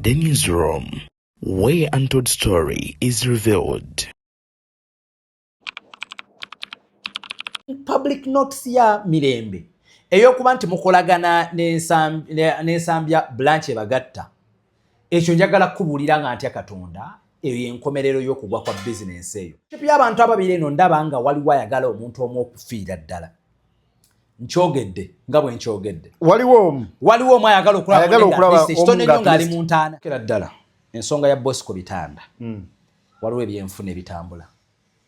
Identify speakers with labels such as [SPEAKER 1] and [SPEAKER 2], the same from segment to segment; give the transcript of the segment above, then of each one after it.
[SPEAKER 1] Beyond the Newsroom, where untold story is revealed.
[SPEAKER 2] Public notes ya Mirembe ey'okuba nti mukolagana n'Ensambya branch ebagatta, ekyo njagala kukubuulira nga ntya Katonda, eyo yenkomerero y'okugwa kwa bizinensi eyo. Y'abantu ababiri eno, ndaba nga waliwo ayagala omuntu omu okufiira ddala. Nkyogedde nga bwe nkyogedde.
[SPEAKER 3] Waliwo omu.
[SPEAKER 2] Waliwo omu ayagala
[SPEAKER 3] Ayagala okulaba
[SPEAKER 2] okulaba
[SPEAKER 3] omu
[SPEAKER 2] nnyo
[SPEAKER 3] nga
[SPEAKER 2] ng'ali
[SPEAKER 3] at least
[SPEAKER 2] mu ntaana. Kera ddala ensonga ya Bosco Bitanda, waliwo ebyenfuna ebitambula,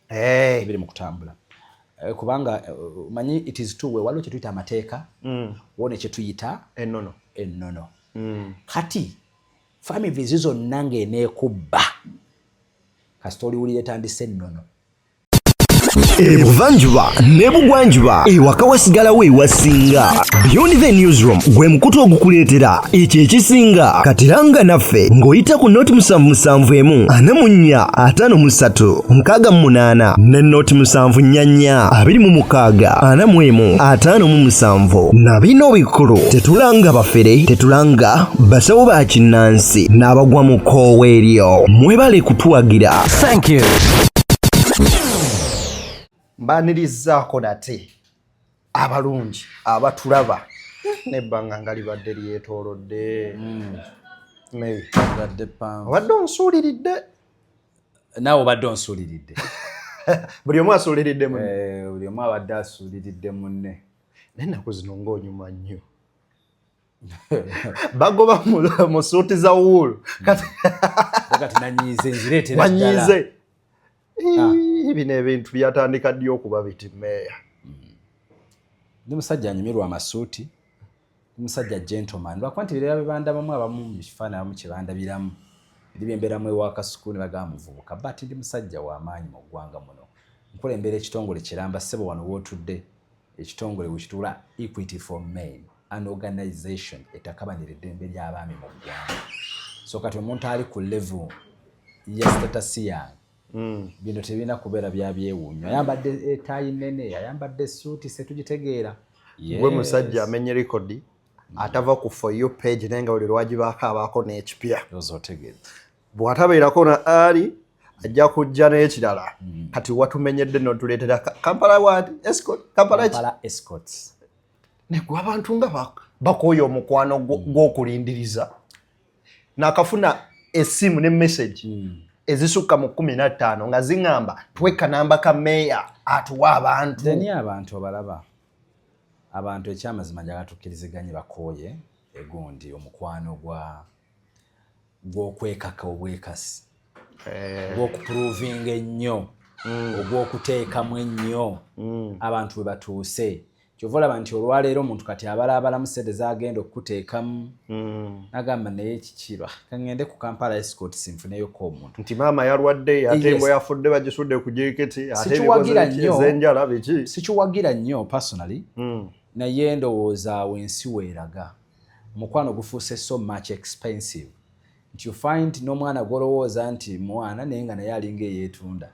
[SPEAKER 2] ebiri mu kutambula. Kubanga manyi it is two way. Waliwo kyetuyita amateeka, wone kyetuyita
[SPEAKER 3] enono.
[SPEAKER 2] Ennono. Kati families zonna ng'eneekubba, kasita oliwulira etandise ennono.
[SPEAKER 4] Ebuvanjuba n'ebugwanjuba, ewaka wasigalawo ewasinga. Beyond the Newsroom gwe mukutu ogukuleetera ekyo ekisinga. Katiranga naffe ng'oyita ku 077 44 53 68 ne 074 26 41 57. Na bino bikulu: tetulanga bafere, tetulanga basawo ba kinnansi n'abagwa mu kkoowa eryo. Mwebale kutuwagira.
[SPEAKER 5] Thank you.
[SPEAKER 3] Mbanirizaako nate abalungi abatulaba nebbanga nga libadde lyetoolodde. Maybe.
[SPEAKER 2] Badde pampu.
[SPEAKER 3] Obadde onsuuliridde.
[SPEAKER 2] Naawe obadde onsuuliridde.
[SPEAKER 3] Buli omu asuuliridde munne.
[SPEAKER 2] Buli omu abadde asuuliridde munne.
[SPEAKER 3] Naye ennaku zino ng'onyuma nnyo, bagoba mu suuti za wuulu kati.
[SPEAKER 2] Kati nanyiize, nzireetera ddala.
[SPEAKER 3] Wanyiize. Ii, bino ebintu byatandika ddi okuba biti, meeya?
[SPEAKER 2] Ndi musajja anyumirwa amasuuti, ndi musajja gentleman, lwakuba nti birera bebandabamu abamu mu kifaananyi, abamu kyebandabiramu eri byembeeramu ewakasuku ne bagamba muvubuka, but ndi musajja w'amaanyi mu ggwanga muno. Nkulembera ekitongole kiramba, ssebo. Wano wootudde, ekitongole wekituula, Equity for Men, an organization etakabanira eddembe ly'abaami mu ggwanga. So kati omuntu ali ku level ya status yange, bino tebirina kubeera bya byewuunyo. Ayambadde etaayi nene, ayambadde suuti, setugitegeera.
[SPEAKER 3] Gwe musajja amenye rekodi atava ku For You page, naye nga buli lwagibaako abaako n'ekipya.
[SPEAKER 2] Otegedde.
[SPEAKER 3] Bw'atabeerako na ali ajja kujja n'ekirala. Kati watumenyedde notuleetera Kampala what Escort, Kampala ki?
[SPEAKER 2] Kampala Escorts.
[SPEAKER 3] Negwe abantu nga bakooye omukwano gw'okulindiriza. Nakafuna essimu ne message ezisukka mu 15 nga ziŋŋamba tweka namba ka meeya atuwa abantu.
[SPEAKER 2] Then abantu obalaba, abantu ekyamazima njagala tukkiriziganye, bakooye egundi omukwano gwa gw'okwekaka obwekasi, ogw'okuprovinga ennyo, ogw'okuteekamu ennyo. Abantu we batuuse, kyova olaba nti olwaleero omuntu kati abalaabalamu sente zagenda okukuteekamu, nagamba naye kikirwa kaŋŋende ku Kampala Escorts nfuneyoko omuntu.
[SPEAKER 3] Nti maama yalwadde, ate embwa yafudde, bagisudde ku jiriketi, ate
[SPEAKER 2] Sikiwagira
[SPEAKER 3] ebikoze
[SPEAKER 2] nnyo.
[SPEAKER 3] ez'enjala biki.
[SPEAKER 2] Sikiwagira nnyo personally, naye ndowooza awo ensi weeraga omukwano gufuuse so much expensive nti you find n'omwana gw'olowooza nti mwana, naye nga naye alinga eyeetunda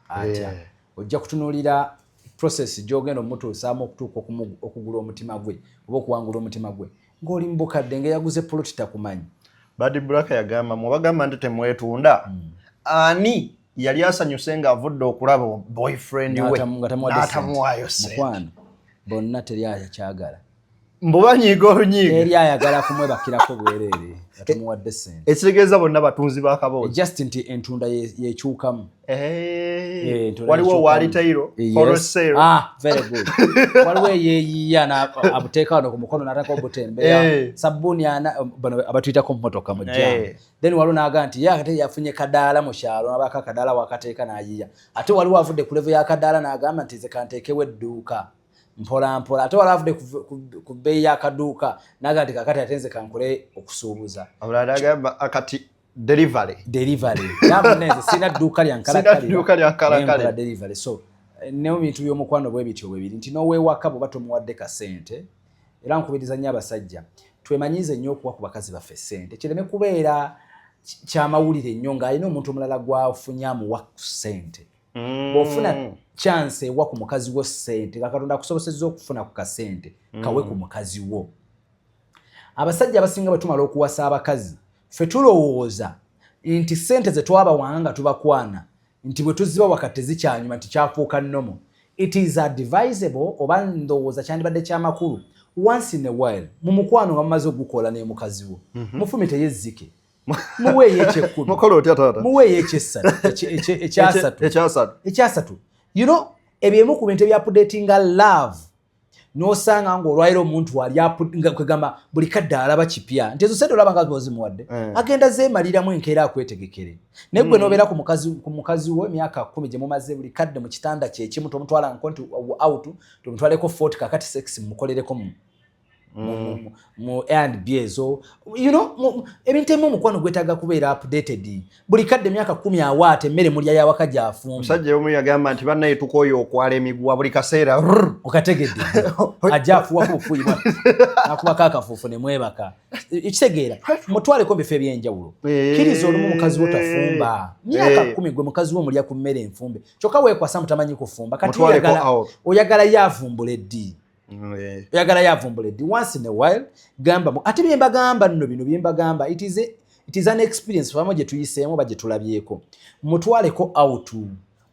[SPEAKER 2] atya. Ojja kutunuulira process gy'ogenda omutuusaamu okutuuka okugula omutima gwe oba okuwangula omutima gwe ng'oli mu bukadde, ng'eyaguze poloti takumanyi.
[SPEAKER 3] Bad Black yagamba, mwebagamba nti temwetunda, ani yali asanyuse ng'avudde okulaba boyfriend we
[SPEAKER 2] nga tamuwadde sente?
[SPEAKER 3] N'atamuwaayo sente.
[SPEAKER 2] Mukwano, bonna teri akyagala.
[SPEAKER 3] Mbu banyiiga olunyiiga.
[SPEAKER 2] Teri ayagala kumwebakirako bwereere nga tomuwadde sente.
[SPEAKER 3] Ekitegeeza bonna batunzi b'akaboozi.
[SPEAKER 2] Just nti entunda yekyukamu. Entunda
[SPEAKER 3] Waliwo
[SPEAKER 2] yekyukamu.
[SPEAKER 3] waali tayiro wholesale.
[SPEAKER 2] Ah, very good. Waliwo eyeeyiya abuteeka wano ku mukono n'ataka obutembeya, sabbuuni ana bano abatuyitako mu motoka mu jam. Then waliwo n'agaa nti ye ate yafunye kadaala mu kyalo, n'abaako akadaala wakateeka n'ayiya. Ate waliwo avudde ku level y'akadaala n'agamba nti nze kanteekewo edduuka mpola mpola. Ate waliwo avudde ku bbeeyi y'akaduuka n'agamba nti kakati ate nze kankole okusuubuza.
[SPEAKER 3] Omulala n'agamba kati delivery.
[SPEAKER 2] Delivery yamunenze, sina dduuka lya
[SPEAKER 3] Sina dduuka lya nkalakkalira.
[SPEAKER 2] Nkola delivery. So ne mu bintu by'omukwano bwe bityo bwe biri nti n'oweewaka bw'oba tomuwadde kasente. Era nkubiriza nnyo abasajja, twemanyiize nnyo okuwa ku bakazi baffe ssente, kireme kubeera kyamawulire nnyo ng'alina omuntu omulala gw'afunye amuwa ku ssente. Bw'ofuna chance ewa ku mukazi wo ssente, nga Katonda akusobosezza okufuna ku kasente, kawe ku mukazi wo. Abasajja abasinga bwe tumala okuwasa abakazi, Ffe tulowooza nti sente ze twabawanga nga tubakwana, nti bwe tuziba wakati tezikyanyuma, nti kyafuuka normal. It is advisable, oba ndowooza kyandibadde kyamakulu, once in a while mu mukwano nga mumaze ogukola ne mukazi wo, mufumite yezzike, muweeyo ekyekkumi.
[SPEAKER 3] Mukola otya, taata?
[SPEAKER 2] Muweeyo ekyessatu, ekyasatu.
[SPEAKER 3] Ekyasatu.
[SPEAKER 2] Ekyasatu. Ebyemu ku bintu ebyaupdatinga love, nosanga nga olwaliro omuntu ali nga kwegamba buli kadde alaba kipya, nti ezo sente olaba nga bozimuwadde, agenda zeemaliramu, enkeera akwetegekere. Naye gwe nobeera ku mukazi wo emyaka 10 gye mumaze, buli kadde mu kitanda kyekimu, tomutwalanko nti out, tomutwaleko fort, kakati sex mumukolereko mu A&B ezo, ebintu ebimu omukwano gwetaaga kubeera updated buli kadde. Emyaka 10 awaata emmere mulya yawaka gyafumba.
[SPEAKER 3] Omusajja omu yagamba nti bannaye tukooye okwala emiguwa buli kaseera. Rrr.
[SPEAKER 2] Okategedde, ajja afuwako obufuyi nakubako akafuufu ne mwebaka. Ekitegeera, mutwaleko mu bifo ebyenjawulo. Kkiriza olumu mukazi wo tafumba. Myaka 10 gwe mukazi wo mulya ku mmere enfumbe, kyokka weekwasa mutamanyi kufumba. Kati
[SPEAKER 3] Mutwaleko out.
[SPEAKER 2] Oyagala ye avumbula eddi? Oyagala ye avumbula eddi? Once in a while gamba ate byembagamba nno, bino byembagamba, it is an experience famu gye tuyiseemu oba gye tulabyeko. Mutwaleko out.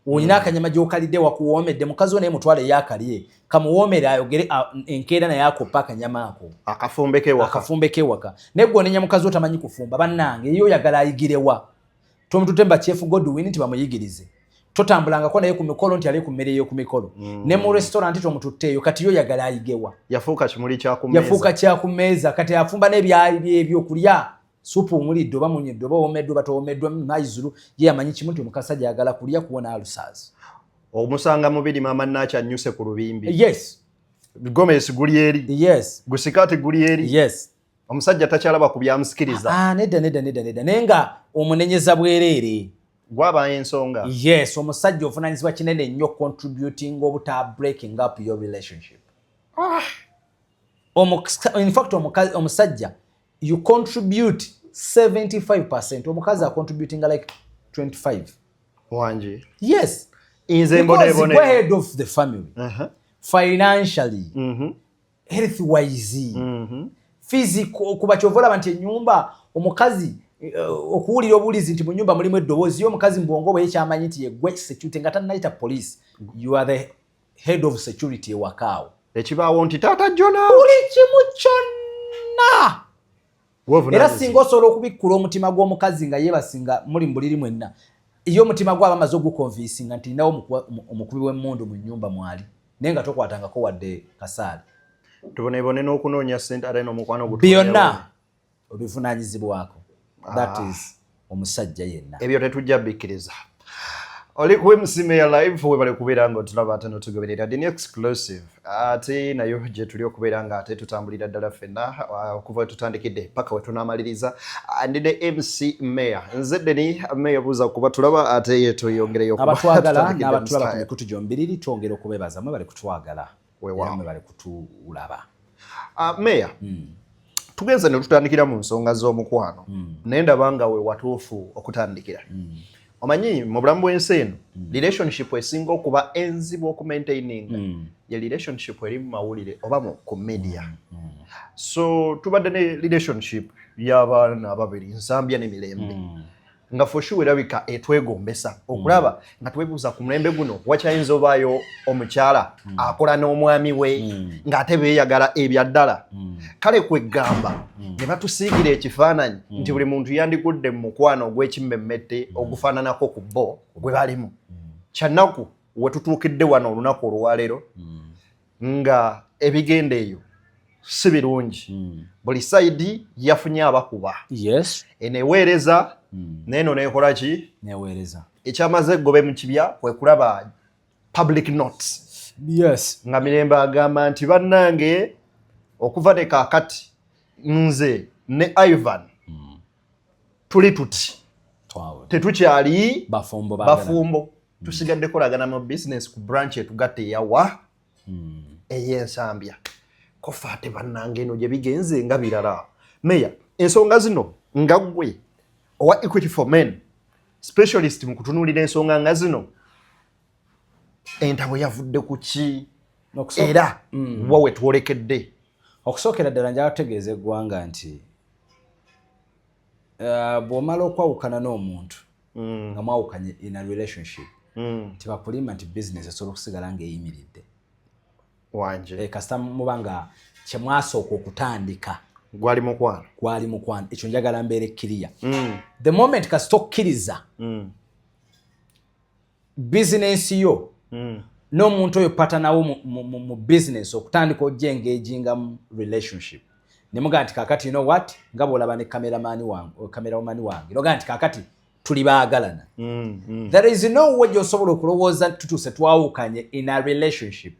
[SPEAKER 2] Olina akanyama gy'okalidde wakuwoomedde, mukazi wo naye mutwale yakalye kamuwoomere, ayogere enkeera naye akoppa akanyama ako.
[SPEAKER 3] Akafumbeko ewaka.
[SPEAKER 2] Akafumbeko ewaka. Naye gwe onenya mukazi wo tamanyi kufumba. Bannange, ye oyagala ayigirewa? Tomutute mba Chef Godwin nti bamuyigirize. Totambulangako naye ku mikolo nti ali ku mmere y'oku mikolo, ne mu restaurant tomututteeyo. Kati yo oyagala ayigewa?
[SPEAKER 3] Yafuuka kimuli kyakumeeza.
[SPEAKER 2] Yafuuka kyakumeeza. Kati afumba n'ebyokulya, supu omulidde oba munyedde oba owomeddwa oba towomeddwa, maizulu ye amanyi kimu nti omukasajja ayagala kulya kuwona alusaazi.
[SPEAKER 3] Omusanga mubiri maama nakyanyuse ku lubimbi. Gomesi guli eri. Gusikaati guli eri. Omusajja takyalaba ku byamusikiriza.
[SPEAKER 2] Ah, nedda, nedda, nedda, nedda. Naye nga omunenyeza bwereere.
[SPEAKER 3] Gwaba ensonga.
[SPEAKER 2] Yes, omusajja ovunanyizibwa kinene nnyo contributing obuta breaking up your relationship. In fact, omusajja you contribute 75%, omukazi acontributinga like 25.
[SPEAKER 3] Wangi?
[SPEAKER 2] Yes.
[SPEAKER 3] Nze
[SPEAKER 2] Because
[SPEAKER 3] mbonebone.
[SPEAKER 2] gwe head of the family, financially, health wise, physical, kuba kyova olaba nti ennyumba omukazi, okuwulira obuwulizi nti mu nyumba mulimu eddoboozi, ye omukazi mu bwongo bwe yekyamanyi nti yegwe security, nga tannayita police, you are the head of security ewakaawo.
[SPEAKER 3] Ekibaawo nti taata jona.
[SPEAKER 2] Buli kimu kyonna. Era singa osobola okubikkula omutima gw'omukazi nga yeebasinga muli mu buliri mwenna, ye omutima gwaba amaze oguconvincinga nti ninawo omukubi w'emmundu mu nnyumba mwali, naye nga tokwatangako wadde kasaali.
[SPEAKER 3] Tubonebone n'okunoonya ssente ate n'omukwano.
[SPEAKER 2] Byonna obivunaanyizibwako. That is omusajja yenna.
[SPEAKER 3] Ebyo tetujja bikkiriza. Oli ku MC Mayor Live, webale kubeera nga otulaba ate notugoberera. The exclusive ate nayo gye tuli okubeera nga ate tutambulira ddala ffenna, okuva we tutandikidde paka we tunaamaliriza. Ndi ne MC Mayor, nze Deni Mayor, buuza kuba tulaba ate ye tweyongereyo okuba
[SPEAKER 2] abatwagala
[SPEAKER 3] tutandikidde mu
[SPEAKER 2] n'abatulaba ku
[SPEAKER 3] style.
[SPEAKER 2] mikutu gyombiriri, twongera okubebaza, mwe bali kutwagala
[SPEAKER 3] Weewaawo.
[SPEAKER 2] era mwe bali kutulaba.
[SPEAKER 3] Mayor, tugenze ne tutandikira mu nsonga z'omukwano, naye ndaba nga we watuufu okutandikira. Omanyi mu bulamu bw'ensi eno, relationship esinga okuba enzibu okumaintaininga ye relationship eri mu mawulire oba ku media. So tubadde ne relationship y'abaana ababiri, Nsambya ne Mirembe, nga for sure erabika etwegombesa okulaba nga twebuuza ku mulembe guno wakyayinza obaayo omukyala akola n'omwami we ng'ate beeyagala ebya ddala. Kale kwegamba ne batusiigira ekifaananyi nti buli muntu yandigudde mu mukwano ogw'ekimmemmette ogufaananako ku bo gwe balimu. Kyannaku we tutuukidde wano olunaku olwaleero nga ebigenda eyo si birungi. Buli side yafunye abakuba. Eno eweereza, neeno nekola ki?
[SPEAKER 2] Neweereza.
[SPEAKER 3] Ekyamaze eggobe mu kibya kwe kulaba public notes nga Mirembe agamba nti bannange, okuva ne kaakati nze ne Ivan tuli tuti.
[SPEAKER 2] Twawona.
[SPEAKER 3] Tetukyali
[SPEAKER 2] bafumbo baagala.
[SPEAKER 3] Bafumbo. Tusigadde kolagana mu business ku branch etugatta eyawa ey'Ensambya. Kofa ate bannange eno gye bigenze nga birala. Meya, ensonga zino nga ggwe owa Equity for Men, specialist mu kutunuulira ensonga nga zino, entabo yavudde ku ki era wa we twolekedde?
[SPEAKER 2] Okusookera ddala njala kutegeeza eggwanga nti Bw'omala okwawukana n'omuntu nga mwawukanye in a relationship, tibakulimba nti business esobola okusigala ng'eyimiridde.
[SPEAKER 3] Wanje.
[SPEAKER 2] Kasita muba nga kyemwasooka okutandika
[SPEAKER 3] gwali mukwano.
[SPEAKER 2] Gwali mukwano. Ekyo njagala mbeere clear. The moment kasita okkiriza bizinensi yo n'omuntu oyo patanawo mu business okutandika ojja engaginga mu relationship, nemugaa nti kakati, you know what, nga bwolaba ne cameraman wange, cameraman wange, nogaa nti kakati tuli baagalana, there is no way gyosobola okulowooza nti tutuuse twawukanye in a relationship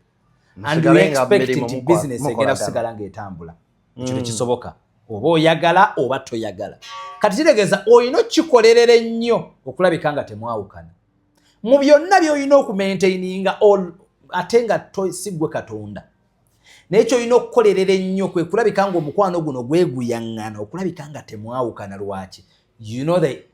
[SPEAKER 2] and we
[SPEAKER 3] Musigale nga
[SPEAKER 2] expect
[SPEAKER 3] mirimu
[SPEAKER 2] nti business egenda
[SPEAKER 3] mukolagana.
[SPEAKER 2] kusigala ng'etambula. Ekyo tekisoboka, oba oyagala oba toyagala. Kati kitegeeza olina okukikolerera ennyo okulabika nga temwawukana mu byonna by'olina okumaintaininga ate nga si ggwe Katonda. Naye kyolina okukolerera ennyo kwe kulabika nga omukwano guno gweguyaŋŋana, okulabika nga temwawukana. Lwaki? You know the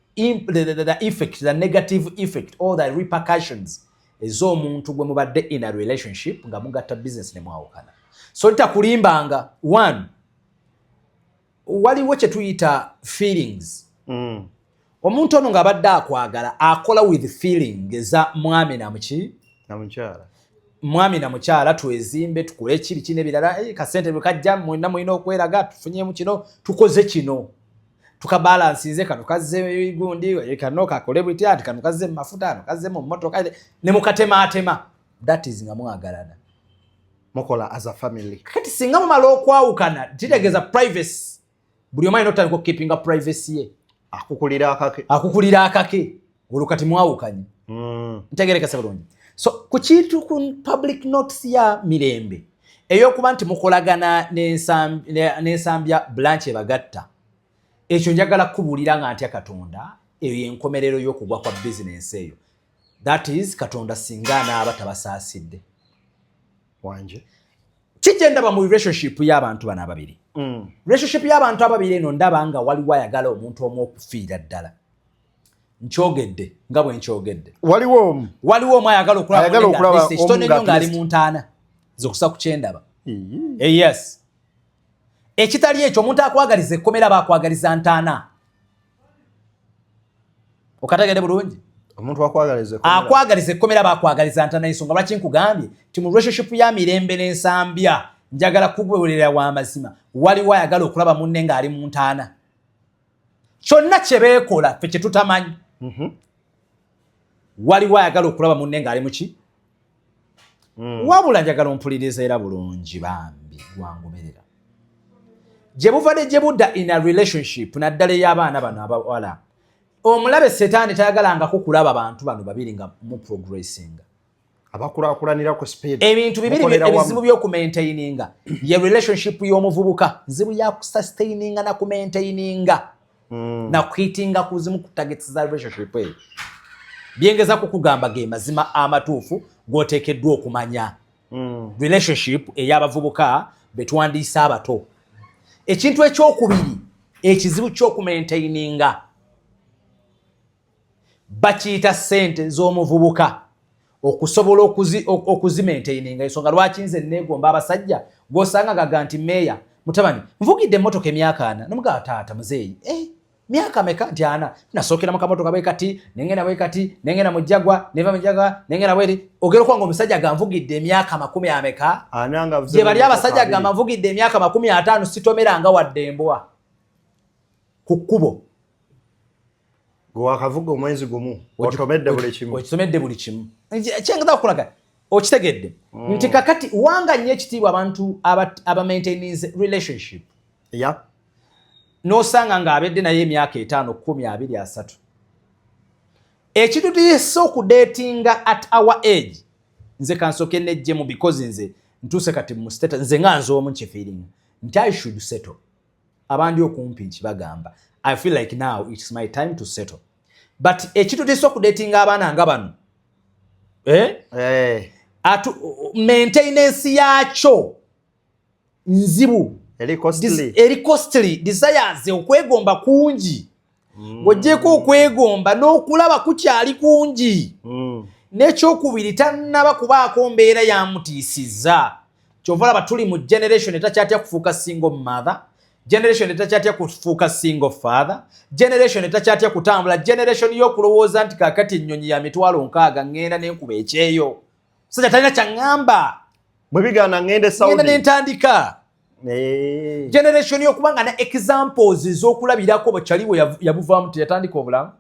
[SPEAKER 2] effect, the negative effect or the repercussions ez'omuntu gwe mubadde in a relationship nga mugatta business ne mwawukana. So ntakulimbanga, one, waliwo kye tuyita feelings. Omuntu ono ng'abadde akwagala, akola with feeling eza mwami namuki?
[SPEAKER 3] Na mukyala.
[SPEAKER 2] Mwami na mukyala, twezimbe, tukole ekibi kino ebirala. Kasente bwe kajja, mwenna mulina okweraga, tufunyemu kino, tukoze kino, tukabalansinze, kano kazze gundi, kano kakole bwiti, ati kano kazze mu mafuta, kano kazze mu mmotoka, ne mukatematema. That is nga mwagalana.
[SPEAKER 3] Mukola as a family.
[SPEAKER 2] Kati singa mumala okwawukana, kitegeeza privacy, buli omu alina otandika okukeepinga privacy ye.
[SPEAKER 3] Akukulira akake.
[SPEAKER 2] Akukulira akake, olwo kati mwawukanye. Ntegerekese bulungi? So ku kintu ku public notes ya Mirembe ey'okuba nti mukolagana n'Ensambya branch ebagatta, ekyo njagala kubuulira nga ntya Katonda, eyo yenkomerero y'okugwa kwa bizinensi eyo. That is, Katonda singa anaaba tabasaasidde.
[SPEAKER 3] Wanje.
[SPEAKER 2] Kijje ndaba mu relationship y'abantu bano ababiri. Relationship y'abantu ababiri eno, ndaba nga waliwo ayagala omuntu omu okufiira ddala. Nkyogedde nga bwe nkyogedde.
[SPEAKER 3] Waliwo omu.
[SPEAKER 2] Waliwo omu ayagala okulaba
[SPEAKER 3] Ayagala
[SPEAKER 2] munne nga
[SPEAKER 3] okulaba
[SPEAKER 2] at least ekitone
[SPEAKER 3] omu nga
[SPEAKER 2] nnyo ng'ali
[SPEAKER 3] at least.
[SPEAKER 2] mu ntaana zokusa ku kyendaba. Yes, ekitali ekyo, omuntu akwagaliza ekkomera aba akwagaliza ntaana. Okategedde bulungi?
[SPEAKER 3] Omuntu akwagaliza ekkomera.
[SPEAKER 2] Akwagaliza ekkomera aba akwagaliza ntaana. Ensonga lwaki nkugambye nti mu relationship ya Mirembe n'Ensambya, njagala kubuulira wa mazima, waliwo ayagala okulaba munne ng'ali mu ntaana. Kyonna kye beekola ffe kye tutamanyi, waliwo ayagala okulaba munne ng'ali muki. Wabula njagala ompuliriza era bulungi, bambi gwangoberera gye buva ne gye budda in a relationship, naddala ey'abaana bano abawala. Omulabe Setaani tayagalangako kulaba bantu bano babiri nga mu progressinga.
[SPEAKER 3] Abakulaakulanira ku speed.
[SPEAKER 2] Ebintu bibiri
[SPEAKER 3] Mukolera wamu.
[SPEAKER 2] ebizibu by'okumaintaininga ye relationship y'omuvubuka, nzibu ya kusustaininga na kumaintaininga na kuhitinga ku zimu ku targets za relationship eyo. Byengeza kukugamba ge mazima amatuufu g'oteekeddwa okumanya. Relationship ey'abavubuka betwandiisa abato, ekintu ekyokubiri ekizibu ky'okumaintaininga bakiyita ssente z'omuvubuka okusobola okuzimaintaininga. Ensonga lwaki nze neegomba abasajja gw'osanga gaga nti, "Meeya mutabani, nvugidde emmotoka emyaka 40." Nomugaa, "Taata muzeeyi, myaka meka?" Nti, "Ana. Nasookera mu kamotoka bwe kati, nengenda bwe kati, nengenda mu Jaguar, neva mu Jaguar nengenda bweri." Ogera okuba nga omusajja ganvugidde emyaka makumi ameka?
[SPEAKER 3] Ana nga avuze
[SPEAKER 2] Gye bali
[SPEAKER 3] mu
[SPEAKER 2] abasajja
[SPEAKER 3] 20.
[SPEAKER 2] gamba, "Nvugidde emyaka 50, sitomeranga wadde embwa ku kkubo."
[SPEAKER 3] Gwe wakavuga omwezi gumu, otomedde buli kimu.
[SPEAKER 2] Okitomedde buli kimu. Kyengeza okulaga okitegedde nti kakati wanga nnyo ekitiibwa abantu aba maintaininze relationship n'osanga ng'abedde naye emyaka 5, 10, 20, 30. Ekitutiisa okudatinga at our age, nze kansooke nejjemu, because nze ntuuse kati mu state, nze nga nze omu nkifeelinga nti I should settle. Abandi okumpi nkibagamba, I feel like now it's my time to settle. But ekitutiisa okudatinga abaana nga bano, eh?
[SPEAKER 3] Eh,
[SPEAKER 2] Atu maintenance yakyo nzibu.
[SPEAKER 3] Eri costly.
[SPEAKER 2] Eri costly. Desires, okwegomba kungi. Ng'oggyeko okwegomba n'okulaba kukyali kungi. N'ekyokubiri, tannaba kubaako mbeera yamutiisizza. Kyova olaba tuli mu generation etakyatya kufuuka single mother, Generation etakyatya kufuuka single father, generation etakyatya kutambula, generation y'okulowooza nti kakati ennyonyi ya 60,000, ŋŋenda nenkuba ekyeyo, musajja talina kyaŋŋamba.
[SPEAKER 3] Bwe bigaana, ŋŋende
[SPEAKER 2] ŋŋenda
[SPEAKER 3] Saudi.
[SPEAKER 2] Nentandika generation y'okuba nga na examples ez'okulabirako. Bakyali we yabuvaamu, teyatandika obulamu.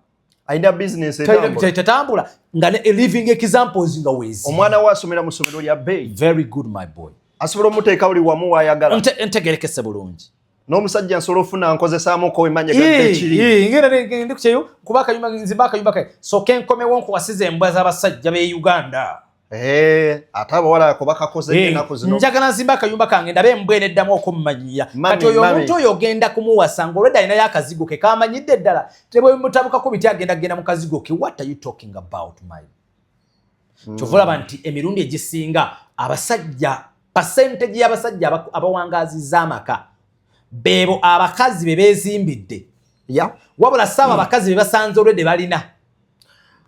[SPEAKER 3] Alina business etambula.
[SPEAKER 2] Tetambula nga ne living examples nga weezi.
[SPEAKER 3] Omwana we asomera mu ssomero lya bbeeyi.
[SPEAKER 2] Very good, my boy.
[SPEAKER 3] Asobola omuteeka buli wamu waayagala.
[SPEAKER 2] Ntegerekese bulungi.
[SPEAKER 3] N'omusajja nsobola ofuna nkozesaamuko emanya gadde ekiri.
[SPEAKER 2] Ngenda ndi kukyeyo kuba akayumba, nzimba akayumba kae, soke nkomewo nkuwasiza embwa z'abasajja b'e Uganda.
[SPEAKER 3] Ate abawala ako bakakoze nnyo ennaku zino.
[SPEAKER 2] Njagala nzimba akayumba kange, ndabe embwa eneddamu okummanyiya.
[SPEAKER 3] Mami,
[SPEAKER 2] kati oyo
[SPEAKER 3] mami.
[SPEAKER 2] Omuntu oyo ogenda kumuwasa ng'olwedde alinayo akazigo ke kamanyidde ddala, tebwemutabukako biti, agenda genda mu kazigo ke. What are you talking about, my? Kyova olaba nti emirundi egisinga abasajja, percentage y'abasajja abawangaazizza amaka beebo abakazi be beezimbidde. Wabula saaba abakazi be basanze olwedde balina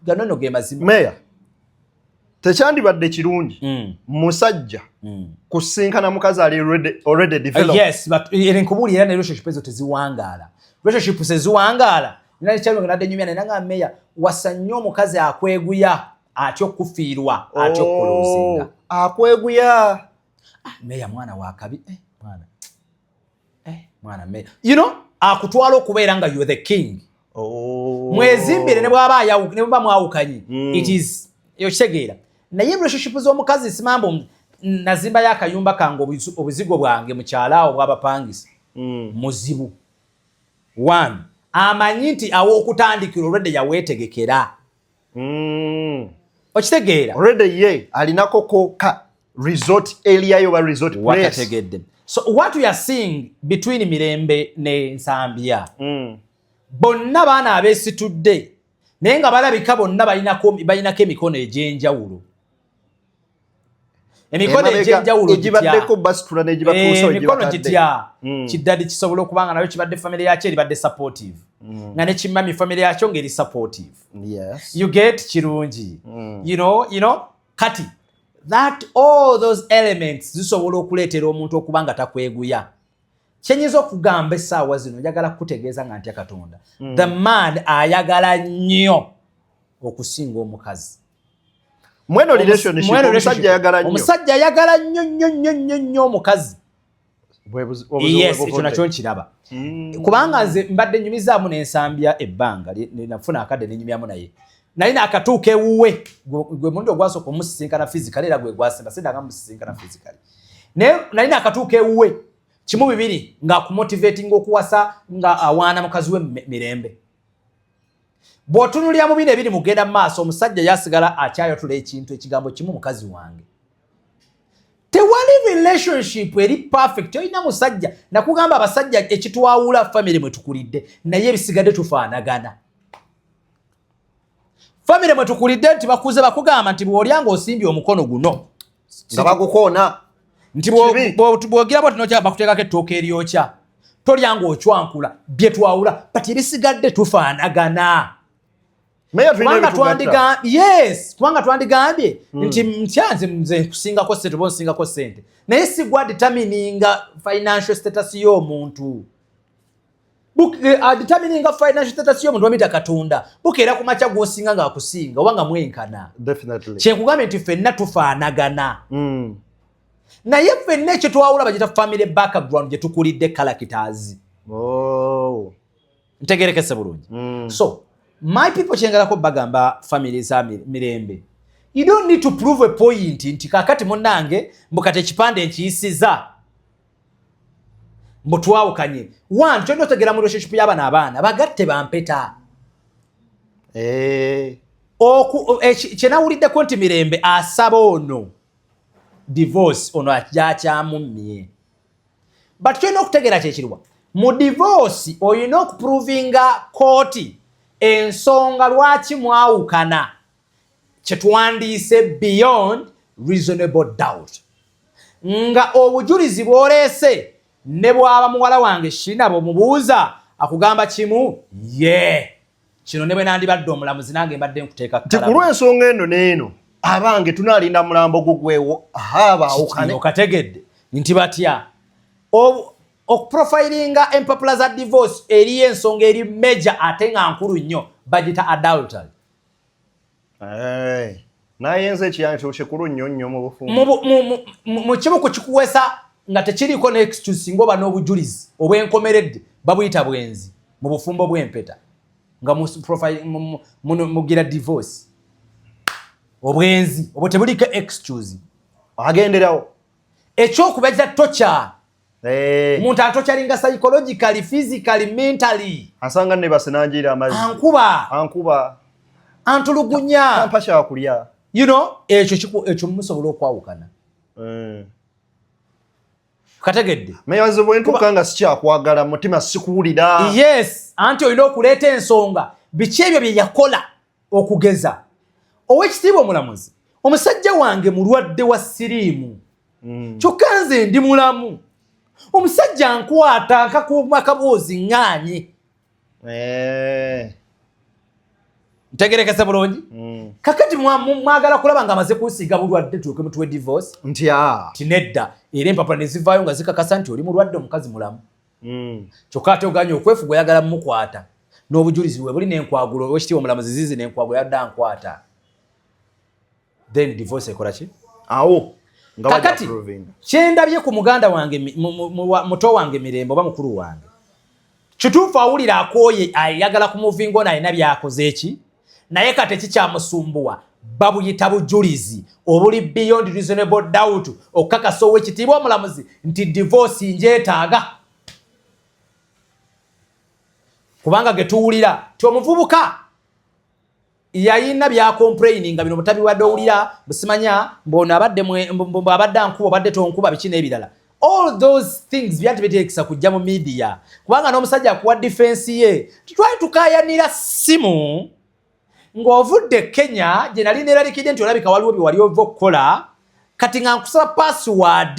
[SPEAKER 2] gano nno ge mazima.
[SPEAKER 3] Meya, tekyandibadde kirungi musajja kusinkana mukazi ali already developed?
[SPEAKER 2] Yes, but era nkubuulira, era ne relationship ezo teziwangaala. Relationship teziwangaala. Nina kyalungi nadde nyumya naye nga meya wasa nnyo omukazi akweguya, atya okufiirwa, atya okulosinga.
[SPEAKER 3] Oh, akweguya.
[SPEAKER 2] Meya mwana wakabi, mwana, mwana meya, akutwala okubeera nga you're the king.
[SPEAKER 3] Oh.
[SPEAKER 2] Mwezimbire ne bwaba ne bwaba mwawukanye. It is okitegeera, naye relationship z'omukazi simambo nazimbayo akayumba kange, obuzigo bwange mukyala awo bwabapangisa. Muzibu one amanyi nti aw'okutandikira olwedde yaweetegekera. Okitegeera?
[SPEAKER 3] Already ye alinako ko ka resort area yo ba resort place.
[SPEAKER 2] Wakategedde? So what we are seeing between Mirembe ne Nsambya, bonna baana abeesitudde, naye nga balabika bonna balinako emikono egy'enjawulo, emikono
[SPEAKER 3] Emabega
[SPEAKER 2] egy'enjawulo.
[SPEAKER 3] Egibaddeko basitula n'egibatuusa.
[SPEAKER 2] Eh, emikono gitya? Kiddadi kisobola okuba nga nayo kibadde family yakyo eribadde supportive, nga ne kimami family yakyo ng'eri supportive. You get kirungi. Kati that all those elements zisobola okuleetera omuntu okuba nga takweguya. Kyenyinza okugamba essaawa zino, njagala kukutegeeza nga ntya Katonda, the man ayagala nnyo okusinga omukazi.
[SPEAKER 3] Mweno relationship
[SPEAKER 2] Mweno
[SPEAKER 3] omusajja
[SPEAKER 2] relationship.
[SPEAKER 3] ayagala nnyo.
[SPEAKER 2] Omusajja ayagala nnyo nnyo nnyo nnyo nnyo omukazi.
[SPEAKER 3] Obuzibu
[SPEAKER 2] Yes,
[SPEAKER 3] bwe
[SPEAKER 2] ekyo
[SPEAKER 3] buvudde.
[SPEAKER 2] nakyo nkiraba, kubanga nze mbadde nyumizaamu n'Ensambya ebbanga nafuna akadde nenyumyamu naye, naye naakatuuka ewuwe gwe mulundi ogwasooka omusisinkana physically, era gwe gwasemba sindanga musisinkana physically, naye nali naakatuuka ewuwe kimu bibiri ng'akumotivatinga okuwasa nga awaana mukazi we Mirembe. Bw'otunulira mu bino ebiri mugenda mu maaso, omusajja yasigala akyayatula ekintu, ekigambo kimu, mukazi wange. Tewali relationship eri perfect. Olina musajja nakugamba, abasajja ekitwawula family mwe tukulidde, naye ebisigadde tufaanagana. Family mwe tukulidde nti bakuze bakugamba nti bw'olya ng'osimbye omukono guno
[SPEAKER 3] nga bagukoona.
[SPEAKER 2] Nti
[SPEAKER 3] Kibi.
[SPEAKER 2] Bw'ogira bwoti nokya bakuteekako ettooka eryokya, tolya ng'ocwankula. Bye twawula, but ebisigadde tufaanagana.
[SPEAKER 3] Meya, tulina
[SPEAKER 2] Kubanga
[SPEAKER 3] ebitugatta.
[SPEAKER 2] Yes, kubanga twandigambye nti ntya nze nkusingako sente oba onsingako sente, naye si gwa determininga financial status y'omuntu. Determininga financial status y'omuntu bamuyita Katonda. Bukeera ku makya gw'osinga ng'akusinga oba nga mwenkana. Kyenkugambye nti ffenna tufaanagana, naye ffenna ekyo twawula bagita family background gye tukulidde, characters.
[SPEAKER 3] Oh.
[SPEAKER 2] Ntegerekese bulungi? So my people, kyengalako bagamba family za Mirembe, you don't need to prove a point nti kakati munnange mbu kati ekipande nkiyisiza mbu twawukanye. One, kyolina otegeera mu relationship y'abana, abaana bagatte bampeta. Kyenawuliddeko nti Mirembe asaba ono divorce, ono ajakyamummye, but kyolina okutegeera kyekiriwa mu divorce, olina okuprovinga kooti ensonga lwaki mwawukana, kyetwandiise beyond reasonable doubt, nga obujulizi bw'oleese ne bwaba muwala wange Shina bwemubuuza akugamba kimu ye kino, ne bwe nandibadde omulamuzi nange mbadde nkuteeka.
[SPEAKER 3] Nti ku lw'ensonga eno n'eno, abange tunaalinda mulambo gugwewo, aha, baawukane.
[SPEAKER 2] Okategedde nti batya? Okuprofilinga empapula za divorce, eriyo ensonga eri major ate nga nkulu nnyo, bagita adultery.
[SPEAKER 3] Hey. Naye nze ekiyancho kikulu nnyo nnyo mu bufumbo.
[SPEAKER 2] Mu kimu ku kikuwesa nga tekiriiko ne excuse, ng'oba n'obujulizi obwenkomeredde, babuyita bwenzi mu bufumbo bw'empeta nga mugira divorce. Obwenzi obwo tebuliko excuse.
[SPEAKER 3] Agenderawo.
[SPEAKER 2] Ekyokubajja torture. Omuntu atorturinga psychologically, physically, mentally.
[SPEAKER 3] Asanga nebase nanjiira amazzi.
[SPEAKER 2] Ankuba.
[SPEAKER 3] Ankuba.
[SPEAKER 2] Antulugunya.
[SPEAKER 3] Ampa kyakulya.
[SPEAKER 2] Ekyo musobola okwawukana. Kategedde?
[SPEAKER 3] Meyaze bwe ntuuka nga sikyakwagala, mutima sikuwulira.
[SPEAKER 2] Yes, anti olina okuleeta ensonga biki ebyo bye yakola. Okugeza, owekitiibwa omulamuzi, omusajja wange mulwadde wa siriimu, kyokka nze ndi mulamu. Omusajja nkwata nkakuuma akaboozi ŋŋaanye. Ntegerekese bulungi? Kakati mwagala kulaba nga amaze kunsiiga bulwadde tulyoke mutuwe divorce?
[SPEAKER 3] Nti a
[SPEAKER 2] Ti nedda, era empapula ne zivaayo nga zikakasa nti oli mulwadde, omukazi mulamu. Kyokka ate oganye okwefuga, oyagala mumukwata n'obujulizi bwe buli n'enkwagulo. Owekitiibwa omulamuzi, zizi n'enkwagulo, yadde ankwata. Then divorce ekola ki?
[SPEAKER 3] Awo nga bajja
[SPEAKER 2] Kakati
[SPEAKER 3] approving.
[SPEAKER 2] kyendabye ku muganda wange, muto wange Mirembe oba mukulu wange, kituufu awulira akooye, ayagala kumuvinga ono alina byakoze eki, naye kati ekikyamusumbuwa babuyita bujulizi obuli beyond reasonable doubt okukakasa owekitiibwa omulamuzi nti divorce njeetaaga, kubanga getuwulira ti omuvubuka yayina byacomplaininga bino mutabiwadde owulira busimanya mbono abadde abadde ankuba, obadde tonkuba, biki n'ebirala. All those things byati biteekisa kujja mu media, kubanga n'omusajja akuwa defense ye, titwali tukayanira simu ng'ovudde Kenya gye nali neeralikidde nti olabika waliwo bye wali ova okukola. Kati nga nkusaba password,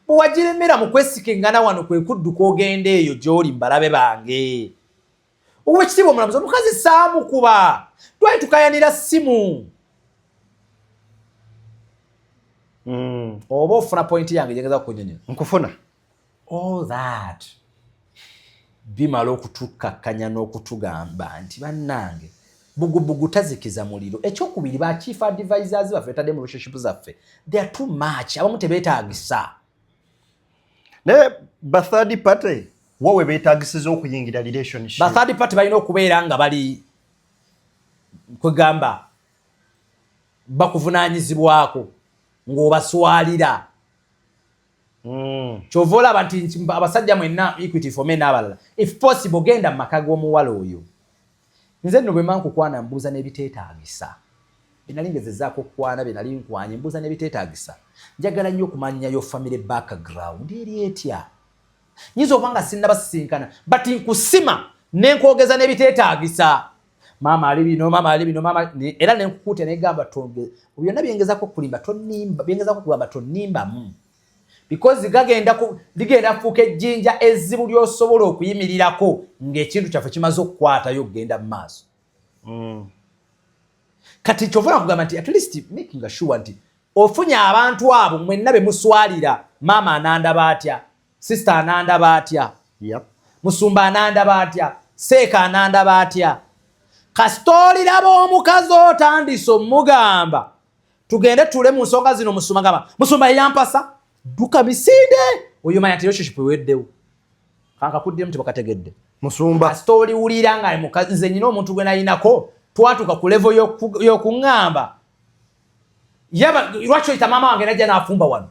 [SPEAKER 2] bwe wagiremera mu kwesikingana wano kwe kudduka ogenda eyo gy'oli mbalabe bange. Owekitiibwa omulamuzi, omukazi saamukuba, twali tukayanira simu. Oba ofuna point yange gyengeza kunyonyola?
[SPEAKER 3] Nkufuna.
[SPEAKER 2] All that bimala okutukakkanya n'okutugamba nti bannange, bugubugu tazikiza muliro. Ekyokubiri, ba chief advisors baffe betadde mu relationship zaffe, they are too much, abamu tebeetagisa.
[SPEAKER 3] Naye ba third party wawe beetagisiza okuyingira relationship?
[SPEAKER 2] Ba third party balina okubeera nga bali kwegamba bakuvunaanyizibwako ng'obaswalira. Kyova olaba nti abasajja mwenna, Equity for Men n'abalala, if possible genda mu maka g'omuwala oyo. Nze nno bwe mba nkukwana mbuuza n'ebiteetaagisa bye nali ngezezaako okukwana, bye nali nkwanye, mbuuza n'ebiteetaagisa. Njagala nnyo okumanya yo family background eri etya. Nyinza okuba nga sinnabasisinkana, but nkusima nenkwogeza n'ebiteetaagisa, maama ali bino, maama ali bino, maama era nenkukuutya negamba byonna byengezako okulimba tonimba, byengezako okugamba tonimbamu, because gagenda ligenda kufuuka ejjinja ezzibu ly'osobola okuyimirirako ng'ekintu kyaffe kimaze okukwatayo okugenda mu maaso. Kati kyova kugamba nti at least making sure nti ofunye abantu abo mwenna be muswalira. Maama anandaba atya? Sister anandaba atya? Musumba anandaba atya? Seeka anandaba atya? Kasita oliraba omukazi otandise omugamba tugende tule mu nsonga zino, musumba gamba musumba yeyampasa, dduka misinde. Oyo manya nti relationship eweddewo. Kankakuddemu, tebakategedde.
[SPEAKER 3] Musumba.
[SPEAKER 2] Kasita oliwulira nga mukazi, nze nyina omuntu gwe nayinako, twatuuka ku level y'okuŋŋamba yaba lwaki oyita maama wange najja n'afumba wano,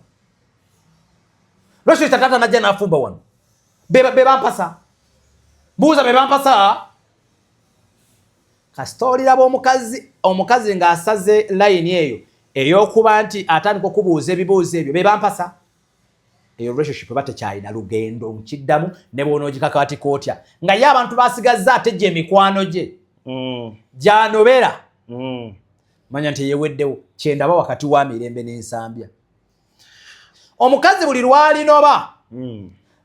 [SPEAKER 2] lwaki oyita taata najja n'afumba wano, be bampasa, buuza be bampasa. Kasita oliraba omukazi ng'asaze layini eyo ey'okuba nti atandika okubuuza ebibuuzo ebyo, be bampasa, eyo relationship eba tekyalina lugendo. Nkiddamu, ne bw'onoogikakatika otya nga ye abantu basigazza ate gye emikwano gye gyanobera, manya nti yeweddewo. Kyendaba wakati wa Mirembe n'Ensambya, omukazi buli lwalinoba